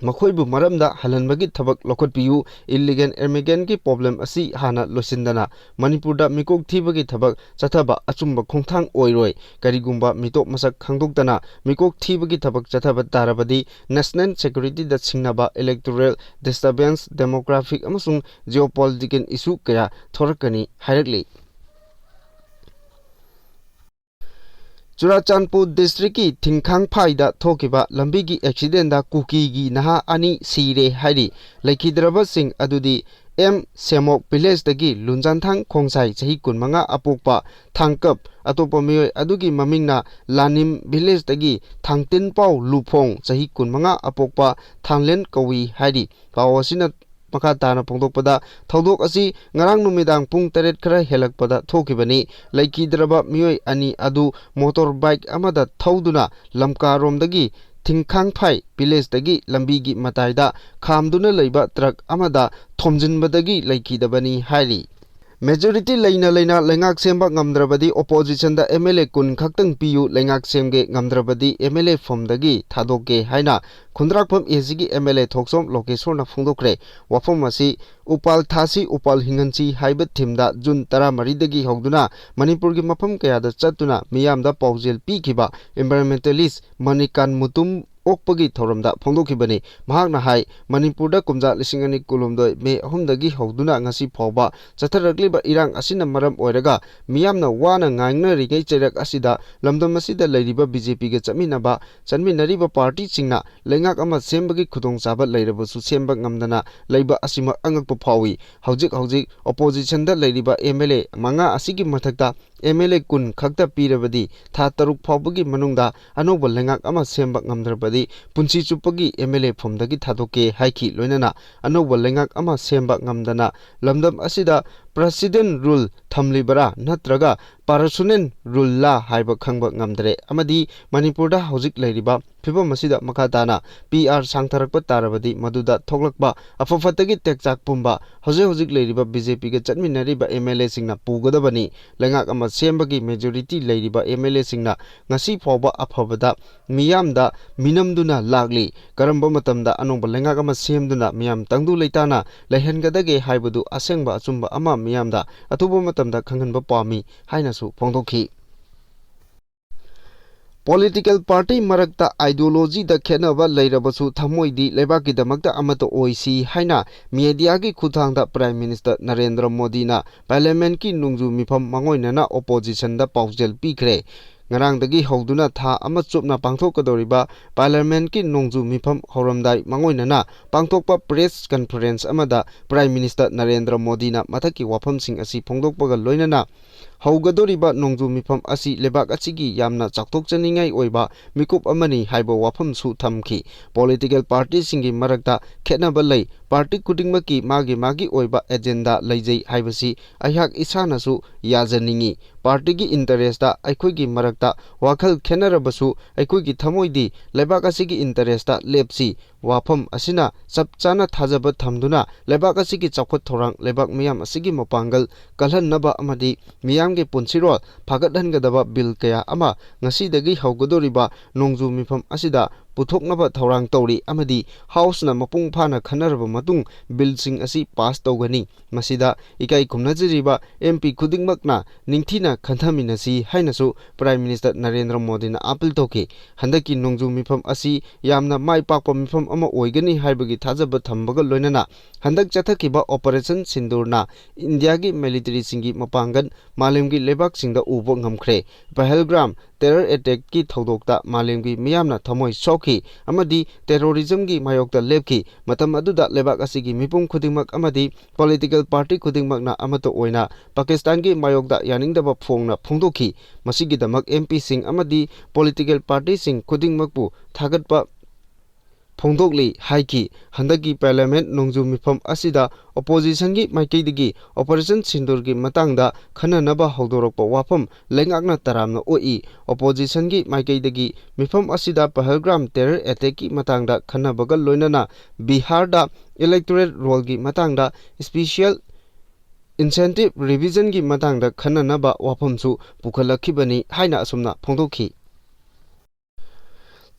ꯃꯈꯣꯏꯕꯨ ꯃꯔꯝꯗ ꯍꯜꯍꯟꯕꯒꯤ ꯊꯕꯛ ꯂꯧꯈꯠꯄꯤꯌꯨ꯫ Illegal immigrant ꯀꯤ problem ꯑꯁꯤ ꯍꯥꯟꯅ ꯂꯣꯏꯁꯤꯟꯗꯅ ꯃꯅꯤꯄꯨꯔꯗ ꯃꯤꯀꯣꯛ ꯊꯤꯕꯒꯤ ꯊꯕꯛ ꯆꯠꯊꯕ ꯑꯆꯨꯝꯕ ꯈꯣꯡꯊꯥꯡ ꯑꯣꯏꯔꯣꯏ꯫ ꯀꯔꯤꯒꯨꯝꯕ ꯃꯤꯇꯣꯞ ꯃꯁꯛ ꯈꯪꯗꯣꯛꯇꯅ ꯃꯤꯀꯣꯛ ꯊꯤꯕꯒꯤ ꯊꯕꯛ ꯆꯠꯊꯕ ꯇꯥꯔꯕꯗꯤ national security ꯗ ꯁꯤꯡꯅꯕ, electoral disturbance, demographic ꯑꯃꯁꯨꯡ geopolitical issue ꯀꯌꯥ ꯊꯣꯔꯛꯀꯅꯤ ꯍꯥꯏꯔꯛꯂꯤ꯫ ꯆꯨꯔꯥꯆꯥꯟꯄꯨꯔ district ꯀꯤ ꯊꯤꯡꯈꯥꯡꯐꯥꯏꯗ ꯊꯣꯛꯈꯤꯕ ꯂꯝꯕꯤꯒꯤ accident ꯇ ꯀꯨꯀꯤꯒꯤ ꯅꯍꯥ ꯑꯅꯤ ꯁꯤꯔꯦ ꯍꯥꯏꯔꯤ꯫ ꯂꯩꯈꯤꯗ꯭ꯔꯕꯁꯤꯡ ꯑꯗꯨꯗꯤ M ꯁꯦꯃꯣꯛ village ꯇꯒꯤ ꯂꯨꯟꯖꯥꯟꯊꯥꯡ ꯈꯣꯡꯁꯥꯏ, ꯆꯍꯤ ꯀꯨꯟꯃꯉꯥ, ꯑꯄꯣꯛꯄ ꯊꯥꯡꯀꯞ, ꯑꯇꯣꯞꯄ ꯃꯤꯑꯣꯏ ꯑꯗꯨꯒꯤ ꯃꯃꯤꯡꯅ ꯂꯥꯅꯤꯝ village ꯇꯒꯤ ꯊꯥꯡꯇꯤꯟꯄꯥꯎ ꯂꯨꯐꯣꯡ, ꯆꯍꯤ ꯀꯨꯟꯃꯉꯥ, ꯑꯄꯣꯛꯄ ꯊꯥꯡꯂꯦꯟ ꯀꯧꯏ ꯍꯥꯏꯔꯤ꯫ ꯄꯥꯎ ꯑꯁꯤꯅ ꯃꯈꯥ ꯇꯥꯅ ꯐꯣꯡꯗꯣꯛꯄꯗ, ꯊꯧꯗꯣꯛ ꯑꯁꯤ ꯉꯔꯥꯡ ꯅꯨꯃꯤꯗꯥꯡ ꯄꯨꯡ ꯇꯔꯦꯠ ꯈꯔ ꯍꯦꯜꯂꯛꯄꯗ ꯊꯣꯛꯈꯤꯕꯅꯤ꯫ ꯂꯩꯈꯤꯗ꯭ꯔꯕ ꯃꯤꯑꯣꯏ ꯑꯅꯤ ꯑꯗꯨ motor bike ꯑꯃꯗ ꯊꯧꯗꯨꯅ ꯂꯝꯀꯥꯔꯣꯝꯗꯒꯤ ꯊꯤꯡꯈꯥꯡꯐꯥꯏ village ꯇꯒꯤ ꯂꯝꯕꯤꯒꯤ ꯃꯇꯥꯏꯗ ꯈꯥꯝꯗꯨꯅ ꯂꯩꯕ truck ꯑꯃꯗ ꯊꯣꯝꯖꯤꯟꯕꯗꯒꯤ ꯂꯩꯈꯤꯗꯕꯅꯤ ꯍꯥꯏꯔꯤ꯫ Majority ꯂꯩꯅ ꯂꯩꯅ ꯂꯩꯉꯥꯛ ꯁꯦꯝꯕ ꯉꯝꯗ꯭ꯔꯕꯗꯤ opposition the M L A ꯀꯨꯟ ꯈꯛꯇꯪ ꯄꯤꯌꯨ, ꯂꯩꯉꯥꯛ ꯁꯦꯝꯒꯦ ꯉꯝꯗ꯭ꯔꯕꯗꯤ M L A ꯐꯝꯗꯒꯤ ꯊꯥꯗꯣꯛꯀꯦ ꯍꯥꯏꯅ ꯈꯨꯟꯗ꯭ꯔꯥꯛꯄꯝ A C ꯒꯤ M L A ꯊꯣꯛꯆꯣꯝ ꯂꯣꯀꯦꯁꯣꯔꯅ ꯐꯣꯡꯗꯣꯛꯈ꯭ꯔꯦ꯫ ꯋꯥꯐꯝ ꯑꯁꯤ ꯎꯄꯥꯜ ꯊꯥꯁꯤ, ꯎꯄꯥꯜ ꯍꯤꯡꯍꯟꯁꯤ ꯍꯥꯏꯕ theme ꯗ June ꯇꯔꯥꯃꯔꯤꯗꯒꯤ ꯍꯧꯗꯨꯅ ꯃꯅꯤꯄꯨꯔꯒꯤ ꯃꯐꯝ ꯀꯌꯥꯗ ꯆꯠꯇꯨꯅ ꯃꯤꯌꯥꯝꯗ ꯄꯥꯎꯖꯦꯜ ꯄꯤꯈꯤꯕ environmentalist ꯃꯅꯤꯀꯥꯟ ꯃꯨꯇꯨꯝ ꯑꯣꯛꯄꯒꯤ ꯊꯧꯔꯝꯗ ꯐꯣꯡꯗꯣꯛꯈꯤꯕꯅꯤ꯫ ꯃꯍꯥꯛꯅ ꯍꯥꯏ, ꯃꯅꯤꯄꯨꯔꯗ ꯀꯨꯝꯖꯥ ꯂꯤꯁꯤꯡ ꯑꯅꯤ ꯀꯨꯟꯍꯨꯝꯗꯣꯏ May ꯑꯍꯨꯝꯗꯒꯤ ꯍꯧꯗꯨꯅ ꯉꯁꯤ ꯐꯥꯎꯕ ꯆꯠꯊꯔꯛꯂꯤꯕ ꯏꯔꯥꯡ ꯑꯁꯤꯅ ꯃꯔꯝ ꯑꯣꯏꯔꯒ ꯃꯤꯌꯥꯝꯅ ꯋꯥꯅ ꯉꯥꯡꯅꯔꯤꯉꯩ ꯆꯩꯔꯛ ꯑꯁꯤꯗ ꯂꯝꯗꯝ ꯑꯁꯤꯗ ꯂꯩꯔꯤꯕ B J P ꯒ ꯆꯠꯃꯤꯟꯅꯕ, ꯆꯠꯃꯤꯟꯅꯔꯤꯕ party ꯁꯤꯡꯅ ꯂꯩꯉꯥꯛ ꯑꯃ ꯁꯦꯝꯕꯒꯤ ꯈꯨꯗꯣꯡꯆꯥꯕ ꯂꯩꯔꯕꯁꯨ ꯁꯦꯝꯕ ꯉꯝꯗꯅ ꯂꯩꯕ ꯑꯁꯤꯃꯛ ꯑꯉꯛꯄ ꯐꯥꯎꯏ꯫ ꯍꯧꯖꯤꯛ ꯍꯧꯖꯤꯛ opposition ꯗ ꯂꯩꯔꯤꯕ M L A ꯃꯉꯥ ꯑꯁꯤꯒꯤ ꯃꯊꯛꯇ M L A ꯀꯨꯟ ꯈꯛꯇ ꯄꯤꯔꯕꯗꯤ ꯊꯥ ꯇꯔꯨꯛ ꯐꯥꯎꯕꯒꯤ ꯃꯅꯨꯡꯗ ꯑꯅꯧꯕ ꯂꯩꯉꯥꯛ ꯑꯃ ꯁꯦꯝꯕ ꯉꯝꯗ꯭ꯔꯕꯗꯤ ꯄꯨꯟꯁꯤ ꯆꯨꯞꯄꯒꯤ M L A ꯐꯝꯗꯒꯤ ꯊꯥꯗꯣꯛꯀꯦ ꯍꯥꯏꯈꯤ꯫ ꯂꯣꯏꯅꯅ ꯑꯅꯧꯕ ꯂꯩꯉꯥꯛ ꯑꯃ ꯁꯦꯝꯕ ꯉꯝꯗꯅ ꯂꯝꯗꯝ ꯑꯁꯤꯗ President Rule ꯊꯝꯂꯤꯕꯔꯥ ꯅꯠꯇ꯭ꯔꯒ Personal Rule ꯂꯥ ꯍꯥꯏꯕ ꯈꯪꯕ ꯉꯝꯗ꯭ꯔꯦ꯫ ꯑꯃꯗꯤ ꯃꯅꯤꯄꯨꯔꯗ ꯍꯧꯖꯤꯛ ꯂꯩꯔꯤꯕ ꯐꯤꯕꯝ ꯑꯁꯤꯗ ꯃꯈꯥ ꯇꯥꯅ P R ꯁꯥꯡꯊꯔꯛꯄ ꯇꯥꯔꯕꯗꯤ ꯃꯗꯨꯗ ꯊꯣꯛꯂꯛꯄ ꯑꯐ ꯐꯠꯇꯒꯤ ꯇꯦꯛꯆꯥꯛ ꯄꯨꯝꯕ ꯍꯧꯖꯤꯛ ꯍꯧꯖꯤꯛ ꯂꯩꯔꯤꯕ B J P ꯒ ꯆꯠꯃꯤꯟꯅꯔꯤꯕ M L A ꯁꯤꯡꯅ ꯄꯨꯒꯗꯕꯅꯤ꯫ ꯂꯩꯉꯥꯛ ꯑꯃ ꯁꯦꯝꯕꯒꯤ majority ꯂꯩꯔꯤꯕ M L A ꯁꯤꯡꯅ ꯉꯁꯤ ꯐꯥꯎꯕ ꯑꯐꯕꯗ ꯃꯤꯌꯥꯝꯗ ꯃꯤꯅꯝꯗꯨꯅ ꯂꯥꯛꯂꯤ꯫ ꯀꯔꯝꯕ ꯃꯇꯝꯗ ꯑꯅꯧꯕ ꯂꯩꯉꯥꯛ ꯑꯃ ꯁꯦꯝꯗꯨꯅ ꯃꯤꯌꯥꯝ ꯇꯪꯗꯨ ꯂꯩꯇꯥꯅ ꯂꯩꯍꯟꯒꯗꯒꯦ ꯍꯥꯏꯕꯗꯨ ꯑꯁꯦꯡꯕ ꯑꯆꯨꯝꯕ ꯑꯃ ꯃꯤꯌꯥꯝꯗ ꯑꯊꯨꯕ ꯃꯇꯝꯗ ꯈꯪꯍꯟꯕ ꯄꯥꯝꯃꯤ ꯍꯥꯏꯅꯁꯨ ꯐꯣꯡꯗꯣꯛꯈꯤ꯫ Political party ꯃꯔꯛꯇ ideology ꯗ ꯈꯦꯠꯅꯕ ꯂꯩꯔꯕꯁꯨ ꯊꯃꯣꯏꯗꯤ ꯂꯩꯕꯥꯛꯀꯤꯗꯃꯛꯇ ꯑꯃꯠꯇ ꯑꯣꯏꯁꯤ ꯍꯥꯏꯅ media ꯒꯤ ꯈꯨꯠꯊꯥꯡꯗ Prime Minister ꯅꯔꯦꯟꯗ꯭ꯔ ꯃꯣꯗꯤꯅ Parliament ꯀꯤ ꯅꯣꯡꯖꯨ ꯃꯤꯐꯝ ꯃꯥꯡꯑꯣꯏꯅꯅ opposition ꯗ ꯄꯥꯎꯖꯦꯜ ꯄꯤꯈ꯭ꯔꯦ꯫ ꯉꯔꯥꯡꯗꯒꯤ ꯍꯧꯗꯨꯅ ꯊꯥ ꯑꯃ ꯆꯨꯞꯅ ꯄꯥꯡꯊꯣꯛꯀꯗꯧꯔꯤꯕ Parliament ꯀꯤ ꯅꯣꯡꯖꯨ ꯃꯤꯐꯝ ꯍꯧꯔꯝꯗꯥꯏ ꯃꯥꯡꯑꯣꯏꯅꯅ ꯄꯥꯡꯊꯣꯛꯄ press conference ꯑꯃꯗ Prime Minister ꯅꯔꯦꯟꯗ꯭ꯔ ꯃꯣꯗꯤꯅ ꯃꯊꯛꯀꯤ ꯋꯥꯐꯝꯁꯤꯡ ꯑꯁꯤ ꯐꯣꯡꯗꯣꯛꯄꯒ ꯂꯣꯏꯅꯅ ꯍꯧꯒꯗꯧꯔꯤꯕ ꯅꯣꯡꯖꯨ ꯃꯤꯐꯝ ꯑꯁꯤ ꯂꯩꯕꯥꯛ ꯑꯁꯤꯒꯤ ꯌꯥꯝꯅ ꯆꯥꯎꯊꯣꯛꯆꯅꯤꯡꯉꯥꯏ ꯑꯣꯏꯕ ꯃꯤꯀꯨꯞ ꯑꯃꯅꯤ ꯍꯥꯏꯕ ꯋꯥꯐꯝꯁꯨ ꯊꯝꯈꯤ꯫ Political party ꯁꯤꯡꯒꯤ ꯃꯔꯛꯇ ꯈꯦꯠꯅꯕ ꯂꯩ꯫ Party ꯈꯨꯗꯤꯡꯃꯛꯀꯤ ꯃꯥꯒꯤ ꯃꯥꯒꯤ ꯑꯣꯏꯕ agenda ꯂꯩꯖꯩ ꯍꯥꯏꯕꯁꯤ ꯑꯩꯍꯥꯛ ꯏꯁꯥꯅꯁꯨ ꯌꯥꯖꯅꯤꯡꯏ꯫ Party ꯒꯤ interest ꯇ ꯑꯩꯈꯣꯏꯒꯤ ꯃꯔꯛꯇ ꯋꯥꯈꯜ ꯈꯦꯠꯅꯔꯕꯁꯨ ꯑꯩꯈꯣꯏꯒꯤ ꯊꯃꯣꯏꯗꯤ ꯂꯩꯕꯥꯛ ꯑꯁꯤꯒꯤ interest ꯇ ꯂꯦꯞꯁꯤ꯫ ꯋꯥꯐꯝ ꯑꯁꯤꯅ ꯆꯞ ꯆꯥꯅ ꯊꯥꯖꯕ ꯊꯝꯗꯨꯅ ꯂꯩꯕꯥꯛ ꯑꯁꯤꯒꯤ ꯆꯥꯎꯈꯠ ꯊꯧꯔꯥꯡ, ꯂꯩꯕꯥꯛ ꯃꯤꯌꯥꯝ ꯑꯁꯤꯒꯤ ꯃꯄꯥꯡꯒꯜ ꯀꯜꯍꯟꯅꯕ ꯑꯃꯗꯤ ꯃꯤꯌꯥꯝꯒꯤ ꯄꯨꯟꯁꯤꯔꯣꯜ ꯐꯒꯠꯍꯟꯒꯗꯕ bill ꯀꯌꯥ ꯑꯃ ꯉꯁꯤꯗꯒꯤ ꯍꯧꯒꯗꯧꯔꯤꯕ ꯅꯣꯡꯖꯨ ꯃꯤꯐꯝ ꯑꯁꯤꯗ ꯄꯨꯊꯣꯛꯅꯕ ꯊꯧꯔꯥꯡ ꯇꯧꯔꯤ ꯑꯃꯗꯤ House ꯅ ꯃꯄꯨꯡ ꯐꯥꯅ ꯈꯟꯅꯔꯕ ꯃꯇꯨꯡ bill ꯁꯤꯡ ꯑꯁꯤ pass ꯇꯧꯒꯅꯤ꯫ ꯃꯁꯤꯗ ꯏꯀꯥꯏ ꯈꯨꯝꯅꯖꯔꯤꯕ M P ꯈꯨꯗꯤꯡꯃꯛꯅ ꯅꯤꯡꯊꯤꯅ ꯈꯟꯊꯃꯤꯟꯅꯁꯤ ꯍꯥꯏꯅꯁꯨ Prime Minister ꯅꯔꯦꯟꯗ꯭ꯔ ꯃꯣꯗꯤꯅ appeal ꯇꯧꯈꯤ꯫ ꯍꯟꯗꯛꯀꯤ ꯅꯣꯡꯖꯨ ꯃꯤꯐꯝ ꯑꯁꯤ ꯌꯥꯝꯅ ꯃꯥꯏ ꯄꯥꯛꯄ ꯃꯤꯐꯝ ꯑꯃ ꯑꯣꯏꯒꯅꯤ ꯍꯥꯏꯕꯒꯤ ꯊꯥꯖꯕ ꯊꯝꯕꯒ ꯂꯣꯏꯅꯅ ꯍꯟꯗꯛ ꯆꯠꯊꯈꯤꯕ Operation ꯁꯤꯟꯗꯨꯔꯅ ꯏꯟꯗꯤꯌꯥꯒꯤ military ꯁꯤꯡꯒꯤ ꯃꯄꯥꯡꯒꯜ ꯃꯥꯂꯦꯝꯒꯤ ꯂꯩꯕꯥꯛꯁꯤꯡꯗ ꯎꯕ ꯉꯝꯈ꯭ꯔꯦ꯫ ꯄꯍꯜꯒꯥꯝ terror attack ꯀꯤ ꯊꯧꯗꯣꯛꯇ ꯃꯥꯂꯦꯝꯒꯤ ꯃꯤꯌꯥꯝꯅ ꯊꯃꯣꯏ ꯁꯣꯛꯈꯤ꯫ ꯑꯃꯗꯤ terrorism ꯒꯤ ꯃꯥꯌꯣꯛꯇ ꯂꯦꯞꯈꯤ꯫ ꯃꯇꯝ ꯑꯗꯨꯗ ꯂꯩꯕꯥꯛ ꯑꯁꯤꯒꯤ ꯃꯤꯄꯨꯝ ꯈꯨꯗꯤꯡꯃꯛ ꯑꯃꯗꯤ political party ꯈꯨꯗꯤꯡꯃꯛꯅ ꯑꯃꯠꯇ ꯑꯣꯏꯅ ꯄꯥꯀꯤꯁꯇꯥꯟꯒꯤ ꯃꯥꯌꯣꯛꯇ ꯌꯥꯅꯤꯡꯗꯕ ꯐꯣꯡꯅ ꯐꯣꯡꯗꯣꯛꯈꯤ꯫ ꯃꯁꯤꯒꯤꯗꯃꯛ M P ꯁꯤꯡ ꯑꯃꯗꯤ political party ꯁꯤꯡ ꯈꯨꯗꯤꯡꯃꯛꯄꯨ ꯊꯥꯒꯠꯄ ꯐꯣꯡꯗꯣꯛꯂꯤ ꯍꯥꯏꯈꯤ꯫ ꯍꯟꯗꯛꯀꯤ Parliament ꯅꯣꯡꯖꯨ ꯃꯤꯐꯝ ꯑꯁꯤꯗ opposition ꯒꯤ ꯃꯥꯏꯀꯩꯗꯒꯤ Operation ꯁꯤꯟꯗꯨꯔꯒꯤ ꯃꯇꯥꯡꯗ ꯈꯟꯅꯅꯕ ꯍꯧꯗꯣꯔꯛꯄ ꯋꯥꯐꯝ ꯂꯩꯉꯥꯛꯅ ꯇꯔꯥꯝꯅ ꯑꯣꯛꯏ꯫ Opposition ꯒꯤ ꯃꯥꯏꯀꯩꯗꯒꯤ ꯃꯤꯐꯝ ꯑꯁꯤꯗ ꯄꯍꯜꯒ꯭ꯔꯥꯝ terror attack ꯀꯤ ꯃꯇꯥꯡꯗ ꯈꯟꯅꯕꯒ ꯂꯣꯏꯅꯅ ꯕꯤꯍꯥꯔꯗ electoral roll ꯒꯤ ꯃꯇꯥꯡꯗ special incentive revision ꯒꯤ ꯃꯇꯥꯡꯗ ꯈꯟꯅꯅꯕ ꯋꯥꯐꯝꯁꯨ ꯄꯨꯈꯠꯂꯛꯈꯤꯕꯅꯤ ꯍꯥꯏꯅ ꯑꯁꯨꯝꯅ ꯐꯣꯡꯗꯣꯛꯈꯤ꯫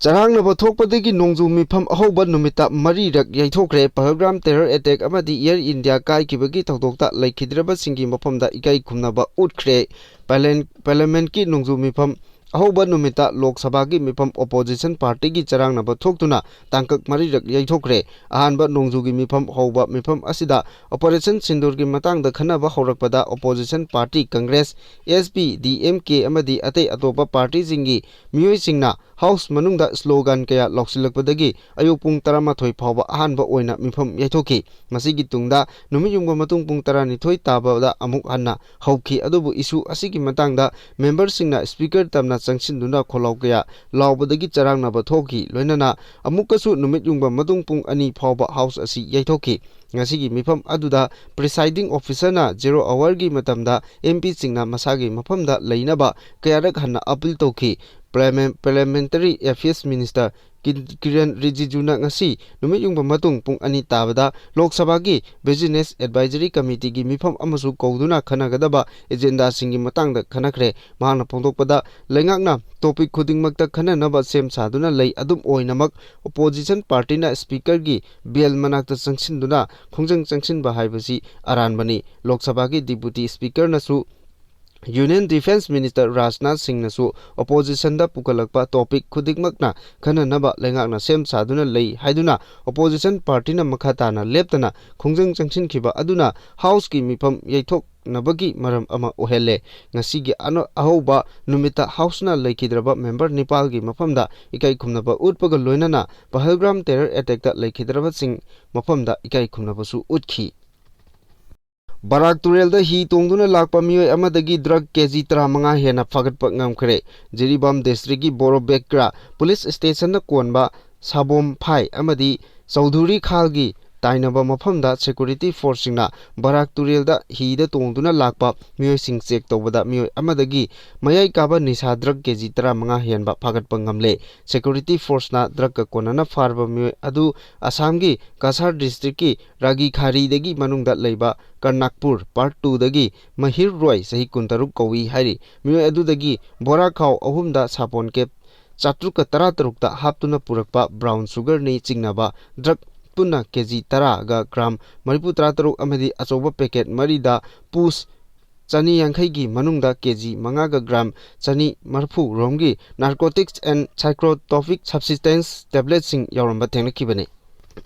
ꯆꯔꯥꯡꯅꯕ ꯊꯣꯛꯄꯗꯒꯤ ꯅꯣꯡꯖꯨ ꯃꯤꯐꯝ ꯑꯍꯧꯕ ꯅꯨꯃꯤꯠꯇ ꯃꯔꯤꯔꯛ ꯌꯩꯊꯣꯛꯈ꯭ꯔꯦ꯫ ꯄꯍꯜꯒ꯭ꯔꯥꯝ terror attack ꯑꯃꯗꯤ Air India ꯀꯥꯏꯈꯤꯕꯒꯤ ꯊꯧꯗꯣꯛꯇ ꯂꯩꯈꯤꯗ꯭ꯔꯕꯁꯤꯡꯒꯤ ꯃꯐꯝꯗ ꯏꯀꯥꯏ ꯈꯨꯝꯅꯕ ꯎꯠꯈ꯭ꯔꯦ꯫ Parliament ꯀꯤ ꯅꯣꯡꯖꯨ ꯃꯤꯐꯝ ꯑꯍꯧꯕ ꯅꯨꯃꯤꯠꯇ ꯂꯣꯛ ꯁꯚꯥꯒꯤ ꯃꯤꯐꯝ opposition party ꯒꯤ ꯆꯔꯥꯡꯅꯕ ꯊꯣꯛꯇꯨꯅ ꯇꯥꯡꯀꯛ ꯃꯔꯤꯔꯛ ꯌꯩꯊꯣꯛꯈ꯭ꯔꯦ꯫ ꯑꯍꯥꯟꯕ ꯅꯣꯡꯖꯨꯒꯤ ꯃꯤꯐꯝ ꯍꯧꯕ ꯃꯤꯐꯝ ꯑꯁꯤꯗ Operation ꯁꯤꯟꯗꯨꯔꯒꯤ ꯃꯇꯥꯡꯗ ꯈꯟꯅꯕ ꯍꯧꯔꯛꯄꯗ opposition party Congress, S P, D M K ꯑꯃꯗꯤ ꯑꯇꯩ ꯑꯇꯣꯞꯄ party ꯁꯤꯡꯒꯤ ꯃꯤꯑꯣꯏꯁꯤꯡꯅ House ꯃꯅꯨꯡꯗ slogan ꯀꯌꯥ ꯂꯥꯎꯁꯤꯜꯂꯛꯄꯗꯒꯤ ꯑꯌꯨꯛ ꯄꯨꯡ ꯇꯔꯥꯃꯥꯊꯣꯏ ꯐꯥꯎꯕ ꯑꯍꯥꯟꯕ ꯑꯣꯏꯅ ꯃꯤꯐꯝ ꯌꯩꯊꯣꯛꯈꯤ꯫ ꯃꯁꯤꯒꯤ ꯇꯨꯡꯗ ꯅꯨꯃꯤꯠ ꯌꯨꯡꯕ ꯃꯇꯨꯡ ꯄꯨꯡ ꯇꯔꯥꯅꯤꯊꯣꯏ ꯇꯥꯕꯗ ꯑꯃꯨꯛ ꯍꯟꯅ ꯍꯧꯈꯤ, ꯑꯗꯨꯕꯨ issue ꯑꯁꯤꯒꯤ ꯃꯇꯥꯡꯗ member ꯁꯤꯡꯅ speaker ꯇꯝꯅ ꯆꯪꯁꯤꯟꯗꯨꯅ ꯈꯣꯜꯂꯥꯎ ꯀꯌꯥ ꯂꯥꯎꯕꯗꯒꯤ ꯆꯔꯥꯡꯅꯕ ꯊꯣꯛꯈꯤ꯫ ꯂꯣꯏꯅꯅ ꯑꯃꯨꯛꯀꯁꯨ ꯅꯨꯃꯤꯠ ꯌꯨꯡꯕ ꯃꯇꯨꯡ ꯄꯨꯡ ꯑꯅꯤ ꯐꯥꯎꯕ House ꯑꯁꯤ ꯌꯩꯊꯣꯛꯈꯤ꯫ ꯉꯁꯤꯒꯤ ꯃꯤꯐꯝ ꯑꯗꯨꯗ presiding officer ꯅ zero hour ꯒꯤ ꯃꯇꯝꯗ M P ꯁꯤꯡꯅ ꯃꯁꯥꯒꯤ ꯃꯐꯝꯗ ꯂꯩꯅꯕ ꯀꯌꯥꯔꯛ ꯍꯟꯅ appeal ꯇꯧꯈꯤ꯫ Parliament-, Parliamentary Affairs Minister ꯀꯤ-, ꯀꯤꯔꯟ ꯔꯤꯖꯤꯖꯨꯅ ꯉꯁꯤ ꯅꯨꯃꯤꯠ ꯌꯨꯡꯕ ꯃꯇꯨꯡ ꯄꯨꯡ ꯑꯅꯤ ꯇꯥꯕꯗ ꯂꯣꯛ ꯁꯚꯥꯒꯤ Business Advisory Committee ꯒꯤ ꯃꯤꯐꯝ ꯑꯃꯁꯨ ꯀꯧꯗꯨꯅ ꯈꯟꯅꯒꯗꯕ agenda ꯁꯤꯡꯒꯤ ꯃꯇꯥꯡꯗ ꯈꯟꯅꯈ꯭ꯔꯦ꯫ ꯃꯍꯥꯛꯅ ꯐꯣꯡꯗꯣꯛꯄꯗ, ꯂꯩꯉꯥꯛꯅ topic ꯈꯨꯗꯤꯡꯃꯛꯇ ꯈꯟꯅꯅꯕ ꯁꯦꯝ ꯁꯥꯗꯨꯅ ꯂꯩ꯫ ꯑꯗꯨꯝ ꯑꯣꯏꯅꯃꯛ, opposition party ꯅ speaker ꯒꯤ bell ꯃꯅꯥꯛꯇ ꯆꯪꯁꯤꯟꯗꯨꯅ ꯈꯣꯡꯖꯪ ꯆꯪꯁꯤꯟꯕ ꯍꯥꯏꯕꯁꯤ ꯑꯔꯥꯟꯕꯅꯤ꯫ ꯂꯣꯛ ꯁꯚꯥꯒꯤ Deputy Speaker ꯅꯁꯨ Union Defence Minister Rajnath ꯁꯤꯡꯅꯁꯨ oppositionꯗ ꯄꯨꯈꯠꯂꯛꯄ topic ꯈꯨꯗꯤꯡꯃꯛꯅ ꯈꯟꯅꯅꯕ ꯂꯩꯉꯥꯛꯅ ꯁꯦꯝ ꯁꯥꯗꯨꯅ ꯂꯩ ꯍꯥꯏꯗꯨꯅ opposition partyꯅ ꯃꯈꯥ ꯇꯥꯅ ꯂꯦꯞꯇꯅ ꯈꯣꯡꯖꯪ ꯆꯪꯁꯤꯟꯈꯤꯕ ꯑꯗꯨꯅ Houseꯀꯤ ꯃꯤꯐꯝ ꯌꯩꯊꯣꯛꯅꯕꯒꯤ ꯃꯔꯝ ꯑꯃ ꯑꯣꯏꯍꯜꯂꯦ꯫ ꯉꯁꯤꯒꯤ ꯑꯅ-, ꯑꯍꯧꯕ ꯅꯨꯃꯤꯠꯇ Houseꯅ ꯂꯩꯈꯤꯗ꯭ꯔꯕ member ꯅꯤꯄꯥꯜꯒꯤ ꯃꯐꯝꯗ ꯏꯀꯥꯏ ꯈꯨꯝꯅꯕ ꯎꯠꯄꯒ ꯂꯣꯏꯅꯅ ꯄꯍꯜꯒ꯭ꯔꯥꯝ terror attackꯇ ꯂꯩꯈꯤꯗ꯭ꯔꯕꯁꯤꯡ ꯃꯐꯝꯗ ꯏꯀꯥꯏ ꯈꯨꯝꯅꯕꯁꯨ ꯎꯠꯈꯤ꯫ ꯕꯔꯥꯛ ꯇꯨꯔꯦꯜꯗ ꯍꯤ ꯇꯣꯡꯗꯨꯅ ꯂꯥꯛꯄ ꯃꯤꯑꯣꯏ ꯑꯃꯗꯒꯤ drug KG ꯇꯔꯥꯃꯉꯥ ꯍꯦꯟꯅ ꯐꯥꯒꯠꯄ ꯉꯝꯈ꯭ꯔꯦ꯫ ꯖꯤꯔꯤꯕꯥꯝ districtꯀꯤ ꯕꯣꯔꯣꯕꯦꯀ꯭ꯔꯥ police stationꯗ ꯀꯣꯟꯕ ꯁꯥꯕꯣꯝ ꯐꯥꯏ ꯑꯃꯗꯤ ꯆꯧꯙꯨꯔꯤ ꯈꯥꯜꯒꯤ ꯇꯥꯏꯅꯕ ꯃꯐꯝꯗ security forceꯁꯤꯡꯅ ꯕꯔꯥꯛ ꯇꯨꯔꯦꯜꯗ ꯍꯤꯗ ꯇꯣꯡꯗꯨꯅ ꯂꯥꯛꯄ ꯃꯤꯑꯣꯏꯁꯤꯡ check ꯇꯧꯕꯗ ꯃꯤꯑꯣꯏ ꯑꯃꯗꯒꯤ ꯃꯌꯥꯏ ꯀꯥꯕ ꯅꯤꯁꯥ drug KG ꯇꯔꯥꯃꯉꯥ ꯍꯦꯟꯕ ꯐꯥꯒꯠꯄ ꯉꯝꯂꯦ꯫ Security forceꯅ drugꯀ ꯀꯣꯟꯅꯅ ꯐꯥꯔꯕ ꯃꯤꯑꯣꯏ ꯑꯗꯨ ꯑꯁꯥꯝꯒꯤ ꯀꯁꯥꯔ districtꯀꯤ ꯔꯥꯒꯤꯈꯥꯔꯤꯗꯒꯤ ꯃꯅꯨꯡꯗ ꯂꯩꯕ ꯀꯔꯅꯥꯛꯄꯨꯔ Part twoꯗꯒꯤ ꯃꯍꯤꯔ ꯔꯣꯏ, ꯆꯍꯤ ꯀꯨꯟꯇꯔꯨꯛ ꯀꯧꯏ ꯍꯥꯏꯔꯤ꯫ ꯃꯤꯑꯣꯏ ꯑꯗꯨꯗꯒꯤ ꯕꯣꯔꯥ ꯈꯥꯎ ꯑꯍꯨꯝꯗ ꯁꯥꯄꯣꯟ ꯀꯦꯞ ꯆꯥꯇ꯭ꯔꯨꯛꯀ ꯇꯔꯥꯇꯔꯨꯛꯇ ꯍꯥꯞꯇꯨꯅ ꯄꯨꯔꯛꯄ brown sugarꯅꯤ ꯆꯤꯡꯅꯕ drug ꯄꯨꯟꯅ KG ꯇꯔꯥꯒ gram ꯃꯔꯤꯐꯨ ꯇꯔꯥꯇꯔꯨꯛ ꯑꯃꯗꯤ ꯑꯆꯧꯕ packet ꯃꯔꯤꯗ pouch ꯆꯅꯤ ꯌꯥꯡꯈꯩꯒꯤ ꯃꯅꯨꯡꯗ KG ꯃꯉꯥꯒ gram ꯆꯅꯤ ꯃꯔꯤꯐꯨ ꯔꯣꯝꯒꯤ narcotics and psychotropic substance tabletꯁꯤꯡ ꯌꯥꯎꯔꯝꯕ ꯊꯦꯡꯅꯈꯤꯕꯅꯤ꯫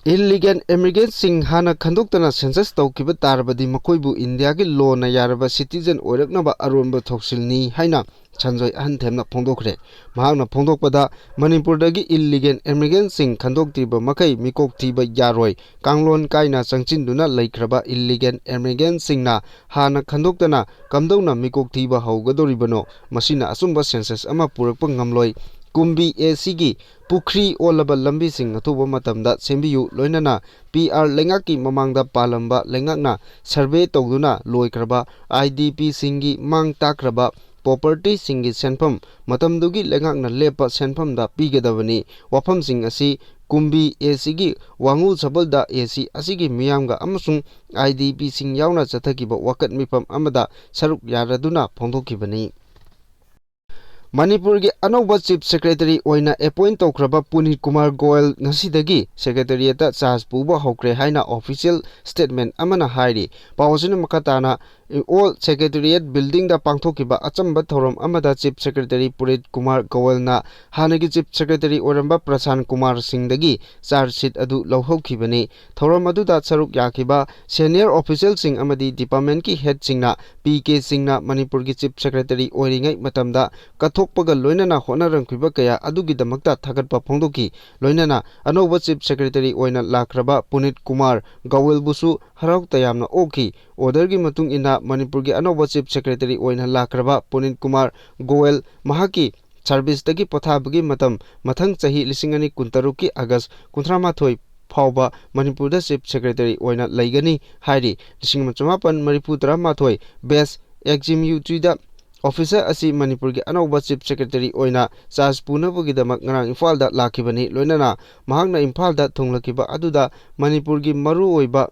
Illegal immigrantꯁꯤꯡ ꯍꯥꯟꯅ ꯈꯟꯗꯣꯛꯇꯅ census ꯇꯧꯈꯤꯕ ꯇꯥꯔꯕꯗꯤ ꯃꯈꯣꯏꯕꯨ ꯏꯟꯗꯤꯌꯥꯒꯤ lawꯅ ꯌꯥꯔꯕ citizen ꯑꯣꯏꯔꯛꯅꯕ ꯑꯔꯣꯟꯕ ꯊꯧꯁꯤꯜꯅꯤ ꯍꯥꯏꯅ ꯁꯟꯖꯣꯏ ꯑꯍꯟꯊꯦꯝꯅ ꯐꯣꯡꯗꯣꯛꯈ꯭ꯔꯦ꯫ ꯃꯍꯥꯛꯅ ꯐꯣꯡꯗꯣꯛꯄꯗ, ꯃꯅꯤꯄꯨꯔꯗꯒꯤ illegal immigrantꯁꯤꯡ ꯈꯟꯗꯣꯛꯇ꯭ꯔꯤꯕ ꯃꯈꯩ ꯃꯤꯀꯣꯛ ꯊꯤꯕ ꯌꯥꯔꯣꯏ, ꯀꯥꯡꯂꯣꯟ ꯀꯥꯏꯅ ꯆꯪꯁꯤꯟꯗꯨꯅ ꯂꯩꯈ꯭ꯔꯕ illegal immigrantꯁꯤꯡꯅ ꯍꯥꯟꯅ ꯈꯟꯗꯣꯛꯇꯅ ꯀꯝꯗꯧꯅ ꯃꯤꯀꯣꯛ ꯊꯤꯕ ꯍꯧꯒꯗꯧꯔꯤꯕꯅꯣ? ꯃꯁꯤꯅ ꯑꯆꯨꯝꯕ census ꯑꯃ ꯄꯨꯔꯛꯄ ꯉꯝꯂꯣꯏ꯫ ꯀꯨꯝꯕꯤ ACꯒꯤ ꯄꯨꯈ꯭ꯔꯤ ꯑꯣꯜꯂꯕ ꯂꯝꯕꯤꯁꯤꯡ ꯑꯊꯨꯕ ꯃꯇꯝꯗ ꯁꯦꯝꯕꯤꯌꯨ, ꯂꯣꯏꯅꯅ PR ꯂꯩꯉꯥꯛꯀꯤ ꯃꯃꯥꯡꯗ ꯄꯥꯜꯂꯝꯕ ꯂꯩꯉꯥꯛꯅ survey ꯇꯧꯗꯨꯅ ꯂꯣꯏꯈ꯭ꯔꯕ IDPꯁꯤꯡꯒꯤ ꯃꯥꯡ ꯇꯥꯛꯈ꯭ꯔꯕ propertyꯁꯤꯡꯒꯤ ꯁꯦꯟꯐꯝ ꯃꯇꯝꯗꯨꯒꯤ ꯂꯩꯉꯥꯛꯅ ꯂꯦꯞꯄ ꯁꯦꯟꯐꯝꯗ ꯄꯤꯒꯗꯕꯅꯤ꯫ ꯋꯥꯐꯝꯁꯤꯡ ꯑꯁꯤ ꯀꯨꯝꯕꯤ ACꯒꯤ ꯋꯥꯉꯨ ꯁꯕꯜꯗ AC ꯑꯁꯤꯒꯤ ꯃꯤꯌꯥꯝꯒ ꯑꯃꯁꯨꯡ IDPꯁꯤꯡ ꯌꯥꯎꯅ ꯆꯠꯊꯈꯤꯕ ꯋꯥꯀꯠ ꯃꯤꯐꯝ ꯑꯃꯗ ꯁꯔꯨꯛ ꯌꯥꯔꯗꯨꯅ ꯐꯣꯡꯗꯣꯛꯈꯤꯕꯅꯤ꯫ ꯃꯅꯤꯄꯨꯔꯒꯤ ꯑꯅꯧꯕ Chief Secretary ꯑꯣꯏꯅ appoint ꯇꯧꯈ꯭ꯔꯕ ꯄꯨꯅꯤꯠ ꯀꯨꯃꯥꯔ ꯒꯣꯌꯜ ꯉꯁꯤꯗꯒꯤ Secretariatꯇ charge ꯄꯨꯕ ꯍꯧꯈ꯭ꯔꯦ ꯍꯥꯏꯅ official statement ꯑꯃꯅ ꯍꯥꯏꯔꯤ꯫ ꯄꯥꯎ ꯑꯁꯤꯅ ꯃꯈꯥ ꯇꯥꯅ ꯑꯣꯜ ꯁꯦꯀ꯭ꯔꯦꯇꯦꯔꯤꯌꯦꯠ ꯕꯤꯜꯗꯤꯡꯗ ꯄꯥꯡꯊꯣꯛꯈꯤꯕ ꯑꯆꯝꯕ ꯊꯧꯔꯝ ꯑꯃꯗ ꯆꯤꯐ ꯁꯦꯀ꯭ꯔꯦꯇꯔꯤ ꯄꯨꯅꯤꯠ ꯀꯨꯃꯥꯔ ꯒꯣꯋꯦꯜꯅ ꯍꯥꯟꯅꯒꯤ ꯆꯤꯐ ꯁꯦꯀ꯭ꯔꯦꯇꯔꯤ ꯑꯣꯏꯔꯝꯕ ꯄ꯭ꯔꯁꯥꯟ ꯀꯨꯃꯥꯔ ꯁꯤꯡꯗꯒꯤ ꯆꯥꯔꯖ ꯁꯤꯠ ꯑꯗꯨ ꯂꯧꯍꯧꯈꯤꯕꯅꯤ꯫ ꯊꯧꯔꯝ ꯑꯗꯨꯗ ꯁꯔꯨꯛ ꯌꯥꯈꯤꯕ ꯁꯦꯅꯤꯌꯔ ꯑꯣꯐꯤꯁꯤꯌꯦꯜꯁꯤꯡ ꯑꯃꯗꯤ ꯗꯤꯄꯥꯔꯠꯃꯦꯟꯠꯀꯤ ꯍꯦꯗꯁꯤꯡꯅ ꯄꯤ ꯀꯦ ꯁꯤꯡꯅ ꯃꯅꯤꯄꯨꯔꯒꯤ ꯆꯤꯐ ꯁꯦꯀ꯭ꯔꯦꯇꯔꯤ ꯑꯣꯏꯔꯤꯉꯩ ꯃꯇꯝꯗ ꯀꯠꯊꯣꯛꯄꯒ ꯂꯣꯏꯅꯅ ꯍꯣꯠꯅꯔꯝꯈꯤꯕ ꯀꯌꯥ ꯑꯗꯨꯒꯤꯗꯃꯛꯇ ꯊꯥꯒꯠꯄ ꯐꯣꯡꯗꯣꯛꯈꯤ꯫ ꯂꯣꯏꯅꯅ ꯑꯅꯧꯕ ꯆꯤꯐ ꯁꯦꯀ꯭ꯔꯦꯇꯔꯤ ꯑꯣꯏꯅ ꯂꯥꯛꯈ꯭ꯔꯕ ꯄꯨꯅꯤꯠ ꯀꯨꯃꯥꯔ ꯒꯣꯋꯦꯜꯕꯨꯁꯨ ꯍꯔꯥꯎ ꯇꯌꯥꯝꯅ ꯑꯣꯛꯈꯤ꯫ ꯑꯣꯔꯗꯔꯒꯤ ꯃꯇꯨꯡ ꯏꯟꯅ ꯃꯅꯤꯄꯨꯔꯒꯤ ꯑꯅꯧꯕ ꯆꯤꯐ ꯁꯦꯀ꯭ꯔꯦꯇꯔꯤ ꯑꯣꯏꯅ ꯂꯥꯛꯈ꯭ꯔꯕ ꯄꯨꯅꯤꯠ ꯀꯨꯃꯥꯔ ꯒꯣꯋꯦꯜ ꯃꯍꯥꯛꯀꯤ ꯁꯥꯔꯚꯤꯁꯇꯒꯤ ꯄꯣꯊꯥꯕꯒꯤ ꯃꯇꯝ ꯃꯊꯪ ꯆꯍꯤ ꯂꯤꯁꯤꯡ ꯑꯅꯤ ꯀꯨꯟꯇꯔꯨꯛꯀꯤ ꯑꯥꯒꯁ ꯀꯨꯟꯊ꯭ꯔꯥ ꯃꯥꯊꯣꯏ ꯐꯥꯎꯕ ꯃꯅꯤꯄꯨꯔꯗ ꯆꯤꯐ ꯁꯦꯀ꯭ꯔꯦꯇꯔꯤ ꯑꯣꯏꯅ ꯂꯩꯒꯅꯤ ꯍꯥꯏꯔꯤ꯫ ꯂꯤꯁꯤꯡ ꯑꯃ ꯆꯃꯥꯄꯟ ꯃꯔꯤꯐꯨ ꯇꯔꯥꯃꯥꯊꯣꯏ ꯕꯦꯁ ꯑꯦꯛꯖꯤꯀ꯭ꯌꯨꯇꯤꯚꯇ ꯑꯣꯐꯤꯁꯔ ꯑꯁꯤ ꯃꯅꯤꯄꯨꯔꯒꯤ ꯑꯅꯧꯕ ꯆꯤꯐ ꯁꯦꯀ꯭ꯔꯦꯇꯔꯤ ꯑꯣꯏꯅ ꯆꯥꯔꯖ ꯄꯨꯅꯕꯒꯤꯗꯃꯛ ꯉꯔꯥꯡ ꯏꯝꯐꯥꯜꯗ ꯂꯥꯛꯈꯤꯕꯅꯤ꯫ ꯂꯣꯏꯅꯅ ꯃꯍꯥꯛꯅ ꯏꯝꯐꯥꯜꯗ ꯊꯨꯡꯂꯛꯈꯤꯕ ꯑꯗꯨꯗ ꯃꯅꯤꯄꯨꯔꯒꯤ ꯃꯔꯨꯑꯣꯏꯕ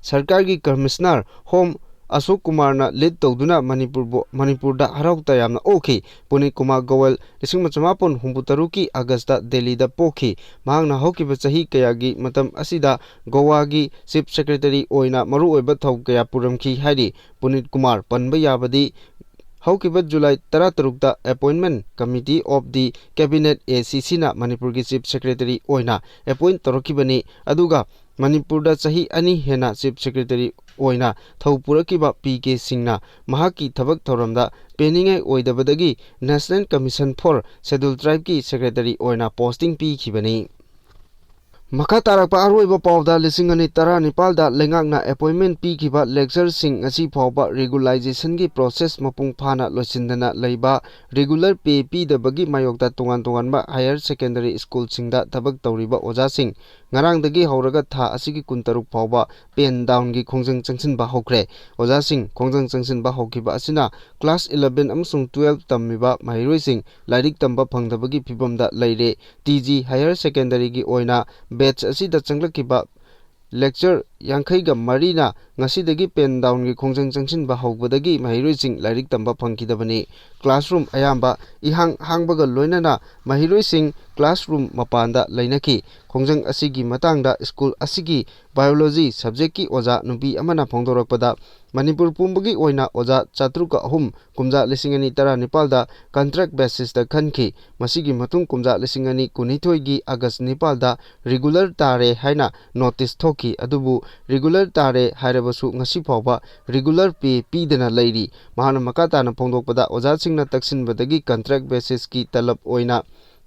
ꯁꯔꯀꯥꯔꯒꯤ ꯀꯃꯤꯁꯅꯔ ꯍꯣꯝ ꯑꯁꯣꯛ ꯀꯨꯃꯥꯔꯅ ꯂꯤꯗ ꯇꯧꯗꯨꯅ ꯃꯅꯤꯄꯨꯔꯕꯨ, ꯃꯅꯤꯄꯨꯔꯗ ꯍꯔꯥꯎ ꯇꯌꯥꯝꯅ ꯑꯣꯛꯈꯤ꯫ ꯄꯨꯅꯤꯠ ꯀꯨꯃꯥꯔ ꯒꯣꯋꯦꯜ ꯂꯤꯁꯤꯡ ꯑꯃ ꯆꯃꯥꯄꯟ ꯍꯨꯝꯐꯨ ꯇꯔꯨꯛꯀꯤ ꯑꯥꯒꯁꯇ ꯗꯦꯜꯂꯤꯗ ꯄꯣꯛꯈꯤ꯫ ꯃꯍꯥꯛꯅ ꯍꯧꯈꯤꯕ ꯆꯍꯤ ꯀꯌꯥꯒꯤ ꯃꯇꯝ ꯑꯁꯤꯗ ꯒꯣꯋꯥꯒꯤ ꯆꯤꯐ ꯁꯦꯀ꯭ꯔꯦꯇꯔꯤ ꯑꯣꯏꯅ ꯃꯔꯨꯑꯣꯏꯕ ꯊꯧ ꯀꯌꯥ ꯄꯨꯔꯝꯈꯤ ꯍꯥꯏꯔꯤ꯫ ꯄꯨꯅꯤꯠ ꯀꯨꯃꯥꯔ ꯄꯟꯕ ꯌꯥꯕꯗꯤ ꯍꯧꯈꯤꯕ July ꯇꯔꯥꯇꯔꯨꯛꯇ Appointment Committee of the Cabinet, A C C ꯅ ꯃꯅꯤꯄꯨꯔꯒꯤ ꯆꯤꯐ ꯁꯦꯀ꯭ꯔꯦꯇꯔꯤ ꯑꯣꯏꯅ ꯑꯦꯄꯣꯏꯟꯠ ꯇꯧꯔꯛꯈꯤꯕꯅꯤ꯫ ꯑꯗꯨꯒ ꯃꯅꯤꯄꯨꯔꯗ ꯆꯍꯤ ꯑꯅꯤ ꯍꯦꯟꯅ ꯆꯤꯐ ꯁꯦꯀ꯭ꯔꯦꯇꯔꯤ ꯑꯣꯏꯅ ꯊꯧ ꯄꯨꯔꯛꯈꯤꯕ ꯄꯤ ꯀꯦ ꯁꯤꯡꯅ ꯃꯍꯥꯛꯀꯤ ꯊꯕꯛ ꯊꯧꯔꯝꯗ ꯄꯦꯟꯅꯤꯡꯉꯥꯏ ꯑꯣꯏꯗꯕꯗꯒꯤ National Commission for Scheduled Tribe ꯀꯤ ꯁꯦꯀ꯭ꯔꯦꯇꯔꯤ ꯑꯣꯏꯅ ꯄꯣꯁꯇꯤꯡ ꯄꯤꯈꯤꯕꯅꯤ꯫ ꯃꯈꯥ ꯇꯥꯔꯛꯄ ꯑꯔꯣꯏꯕ ꯄꯥꯎꯗ, ꯂꯤꯁꯤꯡ ꯑꯅꯤ ꯇꯔꯥꯅꯤꯄꯥꯜꯗ ꯂꯩꯉꯥꯛꯅ ꯑꯦꯄꯣꯏꯟꯃꯦꯟꯠ ꯄꯤꯈꯤꯕ ꯂꯦꯛꯆꯔꯁꯤꯡ ꯑꯁꯤ ꯐꯥꯎꯕ ꯔꯤꯒꯨꯂꯥꯏꯖꯦꯁꯟꯒꯤ ꯄ꯭ꯔꯣꯁꯦꯁ ꯃꯄꯨꯡ ꯐꯥꯅ ꯂꯣꯏꯁꯤꯟꯗꯅ ꯂꯩꯕ, ꯔꯤꯒꯨꯂꯔ ꯄꯦ ꯄꯤꯗꯕꯒꯤ ꯃꯥꯌꯣꯛꯇ ꯇꯣꯉꯥꯟ ꯇꯣꯉꯥꯟꯕ ꯍꯥꯌꯔ ꯁꯦꯀꯦꯟꯗꯔꯤ ꯁ꯭ꯀꯨꯜꯁꯤꯡꯗ ꯊꯕꯛ ꯇꯧꯔꯤꯕ ꯑꯣꯖꯥꯁꯤꯡ ꯉꯔꯥꯡꯗꯒꯤ ꯍꯧꯔꯒ ꯊꯥ ꯑꯁꯤꯒꯤ ꯀꯨꯟꯇꯔꯨꯛ ꯐꯥꯎꯕ ꯄꯦꯟ ꯗꯥꯎꯟꯒꯤ ꯈꯣꯡꯖꯪ ꯆꯪꯁꯤꯟꯕ ꯍꯧꯈ꯭ꯔꯦ꯫ ꯑꯣꯖꯥꯁꯤꯡ ꯈꯣꯡꯖꯪ ꯆꯪꯁꯤꯟꯕ ꯍꯧꯈꯤꯕ ꯑꯁꯤꯅ ꯀ꯭ꯂꯥꯁ ꯏꯂꯚꯦꯟ ꯑꯃꯁꯨꯡ ꯇꯨꯋꯦꯜꯐ ꯇꯝꯃꯤꯕ ꯃꯍꯩꯔꯣꯏꯁꯤꯡ ꯂꯥꯏꯔꯤꯛ ꯇꯝꯕ ꯐꯪꯗꯕꯒꯤ ꯐꯤꯚꯝꯗ ꯂꯩꯔꯦ꯫ ꯇꯤ ꯖꯤ ꯍꯥꯌꯔ ꯁꯦꯀꯦꯟꯗꯔꯤꯒꯤ ꯑꯣꯏꯅ ꯕꯦꯠꯆ ꯑꯁꯤꯗ ꯆꯪꯂꯛꯈꯤꯕ ꯂꯦꯛꯆꯔ ꯌꯥꯡꯈꯩꯒ ꯃꯔꯤꯅ ꯉꯁꯤꯗꯒꯤ ꯄꯦꯟ ꯗꯥꯎꯟꯒꯤ ꯈꯣꯡꯖꯪ ꯆꯪꯁꯤꯟꯕ ꯍꯧꯕꯗꯒꯤ ꯃꯍꯩꯔꯣꯏꯁꯤꯡ ꯂꯥꯏꯔꯤꯛ ꯇꯝꯕ ꯐꯪꯈꯤꯗꯕꯅꯤ꯫ classroom ꯑꯌꯥꯝꯕ ꯏꯍꯥꯡ ꯍꯥꯡꯕꯒ ꯂꯣꯏꯅꯅ ꯃꯍꯩꯔꯣꯏꯁꯤꯡ classroom ꯃꯄꯥꯟꯗ ꯂꯩꯅꯈꯤ꯫ ꯈꯣꯡꯖꯪ ꯑꯁꯤꯒꯤ ꯃꯇꯥꯡꯗ ꯁ꯭ꯀꯨꯜ ꯑꯁꯤꯒꯤ biology subjectꯀꯤ ꯑꯣꯖꯥ ꯅꯨꯄꯤ ꯑꯃꯅ ꯐꯣꯡꯗꯣꯔꯛꯄꯗ, ꯃꯅꯤꯄꯨꯔ ꯄꯨꯝꯕꯒꯤ ꯑꯣꯏꯅ ꯑꯣꯖꯥ ꯆꯥꯇ꯭ꯔꯨꯛꯀ ꯑꯍꯨꯝ ꯀꯨꯝꯖꯥ ꯂꯤꯁꯤꯡ ꯑꯅꯤ ꯇꯔꯥꯅꯤꯄꯥꯜꯗ contract basisꯇ ꯈꯟꯈꯤ꯫ ꯃꯁꯤꯒꯤ ꯃꯇꯨꯡ ꯀꯨꯝꯖꯥ ꯂꯤꯁꯤꯡ ꯑꯅꯤ ꯀꯨꯟꯅꯤꯊꯣꯏꯒꯤ August ꯅꯤꯄꯥꯜꯗ regular ꯇꯥꯔꯦ ꯍꯥꯏꯅ notice ꯊꯣꯛꯈꯤ꯫ ꯑꯗꯨꯕꯨ regular ꯇꯥꯔꯦ ꯍꯥꯏꯔꯕꯁꯨ ꯉꯁꯤ ꯐꯥꯎꯕ regular pay ꯄꯤꯗꯅ ꯂꯩꯔꯤ꯫ ꯃꯍꯥꯛꯅ ꯃꯈꯥ ꯇꯥꯅ ꯐꯣꯡꯗꯣꯛꯄꯗ, ꯑꯣꯖꯥꯁꯤꯡꯅ ꯇꯛꯁꯤꯟꯕꯗꯒꯤ contract basisꯀꯤ ꯇꯂꯕ ꯑꯣꯏꯅ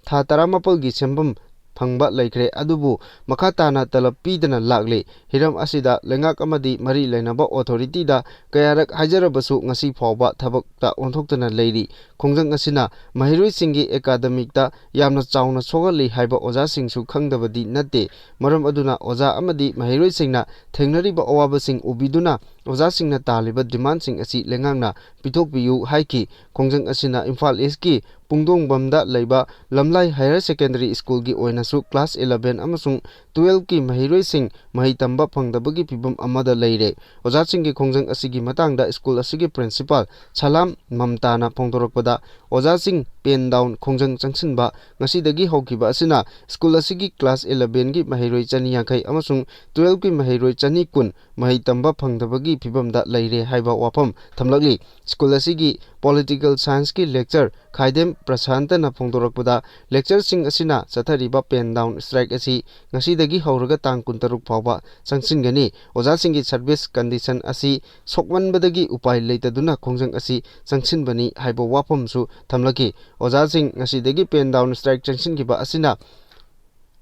ꯊꯥ ꯇꯔꯥꯃꯥꯄꯜꯒꯤ ꯁꯦꯟꯐꯝ ꯐꯪꯕ ꯂꯩꯈ꯭ꯔꯦ, ꯑꯗꯨꯕꯨ ꯃꯈꯥ ꯇꯥꯅ ꯇꯂꯕ ꯄꯤꯗꯅ ꯂꯥꯛꯂꯤ꯫ ꯍꯤꯔꯝ ꯑꯁꯤꯗ ꯂꯩꯉꯥꯛ ꯑꯃꯗꯤ ꯃꯔꯤ ꯂꯩꯅꯕ authorityꯗ ꯀꯌꯥꯔꯛ ꯍꯥꯏꯖꯔꯕꯁꯨ ꯉꯁꯤ ꯐꯥꯎꯕ ꯊꯕꯛꯇ ꯑꯣꯟꯊꯣꯛꯇꯅ ꯂꯩꯔꯤ꯫ ꯈꯣꯡꯖꯪ ꯑꯁꯤꯅ ꯃꯍꯩꯔꯣꯏꯁꯤꯡꯒꯤ academicꯇ ꯌꯥꯝꯅ ꯆꯥꯎꯅ ꯁꯣꯛꯍꯜꯂꯤ ꯍꯥꯏꯕ ꯑꯣꯖꯥꯁꯤꯡꯁꯨ ꯈꯪꯗꯕꯗꯤ ꯅꯠꯇꯦ꯫ ꯃꯔꯝ ꯑꯗꯨꯅ ꯑꯣꯖꯥ ꯑꯃꯗꯤ ꯃꯍꯩꯔꯣꯏꯁꯤꯡꯅ ꯊꯦꯡꯅꯔꯤꯕ ꯑꯋꯥꯕꯁꯤꯡ ꯎꯕꯤꯗꯨꯅ ꯑꯣꯖꯥꯁꯤꯡꯅ ꯇꯥꯜꯂꯤꯕ demandꯁꯤꯡ ꯑꯁꯤ ꯂꯩꯉꯥꯛꯅ ꯄꯤꯊꯣꯛꯄꯤꯌꯨ ꯍꯥꯏꯈꯤ꯫ ꯈꯣꯡꯖꯪ ꯑꯁꯤꯅ ꯏꯝꯐꯥꯜ Eastꯀꯤ ꯄꯨꯡꯗꯣꯡꯕꯝꯗ ꯂꯩꯕ ꯂꯝꯂꯥꯏ Higher Secondary Schoolꯒꯤ ꯑꯣꯏꯅꯁꯨ class eleven ꯑꯃꯁꯨꯡ twelveꯀꯤ ꯃꯍꯩꯔꯣꯏꯁꯤꯡ ꯃꯍꯩ ꯇꯝꯕ ꯐꯪꯗꯕꯒꯤ ꯐꯤꯚꯝ ꯑꯃꯗ ꯂꯩꯔꯦ꯫ ꯑꯣꯖꯥꯁꯤꯡꯒꯤ ꯈꯣꯡꯖꯪ ꯑꯁꯤꯒꯤ ꯃꯇꯥꯡꯗ ꯁ꯭ꯀꯨꯜ ꯑꯁꯤꯒꯤ principal ꯁꯂꯥꯝ ꯃꯝꯇꯥꯅ ꯐꯣꯡꯗꯣꯔꯛꯄꯗ, ꯑꯣꯖꯥꯁꯤꯡ pen down ꯈꯣꯡꯖꯪ ꯆꯪꯁꯤꯟꯕ ꯉꯁꯤꯗꯒꯤ ꯍꯧꯈꯤꯕ ꯑꯁꯤꯅ ꯁ꯭ꯀꯨꯜ ꯑꯁꯤꯒꯤ class elevenꯒꯤ ꯃꯍꯩꯔꯣꯏ ꯆꯅꯤ ꯌꯥꯡꯈꯩ ꯑꯃꯁꯨꯡ twelveꯀꯤ ꯃꯍꯩꯔꯣꯏ ꯆꯅꯤ ꯀꯨꯟ ꯃꯍꯩ ꯇꯝꯕ ꯐꯪꯗꯕꯒꯤ ꯐꯤꯚꯝꯗ ꯂꯩꯔꯦ ꯍꯥꯏꯕ ꯋꯥꯐꯝ ꯊꯝꯂꯛꯂꯤ꯫ ꯁ꯭ꯀꯨꯜ ꯑꯁꯤꯒꯤ Political Scienceꯀꯤ lecturer ꯈꯥꯏꯗꯦꯝ ꯄ꯭ꯔꯁꯥꯟꯇꯅ ꯐꯣꯡꯗꯣꯔꯛꯄꯗ, lecturerꯁꯤꯡ ꯑꯁꯤꯅ ꯆꯠꯊꯔꯤꯕ pen down strike ꯑꯁꯤ ꯉꯁꯤꯗꯒꯤ ꯍꯧꯔꯒ ꯇꯥꯡ ꯀꯨꯟꯇꯔꯨꯛ ꯐꯥꯎꯕ ꯆꯪꯁꯤꯟꯒꯅꯤ꯫ ꯑꯣꯖꯥꯁꯤꯡꯒꯤ service condition ꯑꯁꯤ ꯁꯣꯛꯃꯟꯕꯗꯒꯤ ꯎꯄꯥꯏ ꯂꯩꯇꯗꯨꯅ ꯈꯣꯡꯖꯪ ꯑꯁꯤ ꯆꯪꯁꯤꯟꯕꯅꯤ ꯍꯥꯏꯕ ꯋꯥꯐꯝꯁꯨ ꯊꯝꯂꯛꯈꯤ꯫ ꯑꯣꯖꯥꯁꯤꯡ ꯉꯁꯤꯗꯒꯤ pen down strike ꯆꯪꯁꯤꯟꯈꯤꯕ ꯑꯁꯤꯅ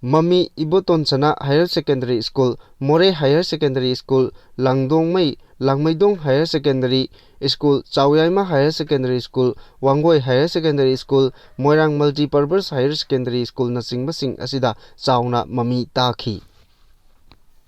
ꯃꯃꯤ ꯏꯕꯣꯇꯣꯟꯁꯅꯥ Higher Secondary School, ꯃꯣꯔꯦ Higher Secondary School, ꯂꯥꯡꯗꯣꯡꯃꯩ, ꯂꯥꯡꯃꯩꯗꯣꯡ Higher Secondary School, ꯆꯥꯎꯌꯥꯏꯃ Higher Secondary School, Wangoi Higher Secondary School, ꯃꯣꯏꯔꯥꯡ Multipurpose Higher Secondary Schoolꯅꯆꯤꯡꯕꯁꯤꯡ ꯑꯁꯤꯗ ꯆꯥꯎꯅ ꯃꯃꯤ ꯇꯥꯈꯤ꯫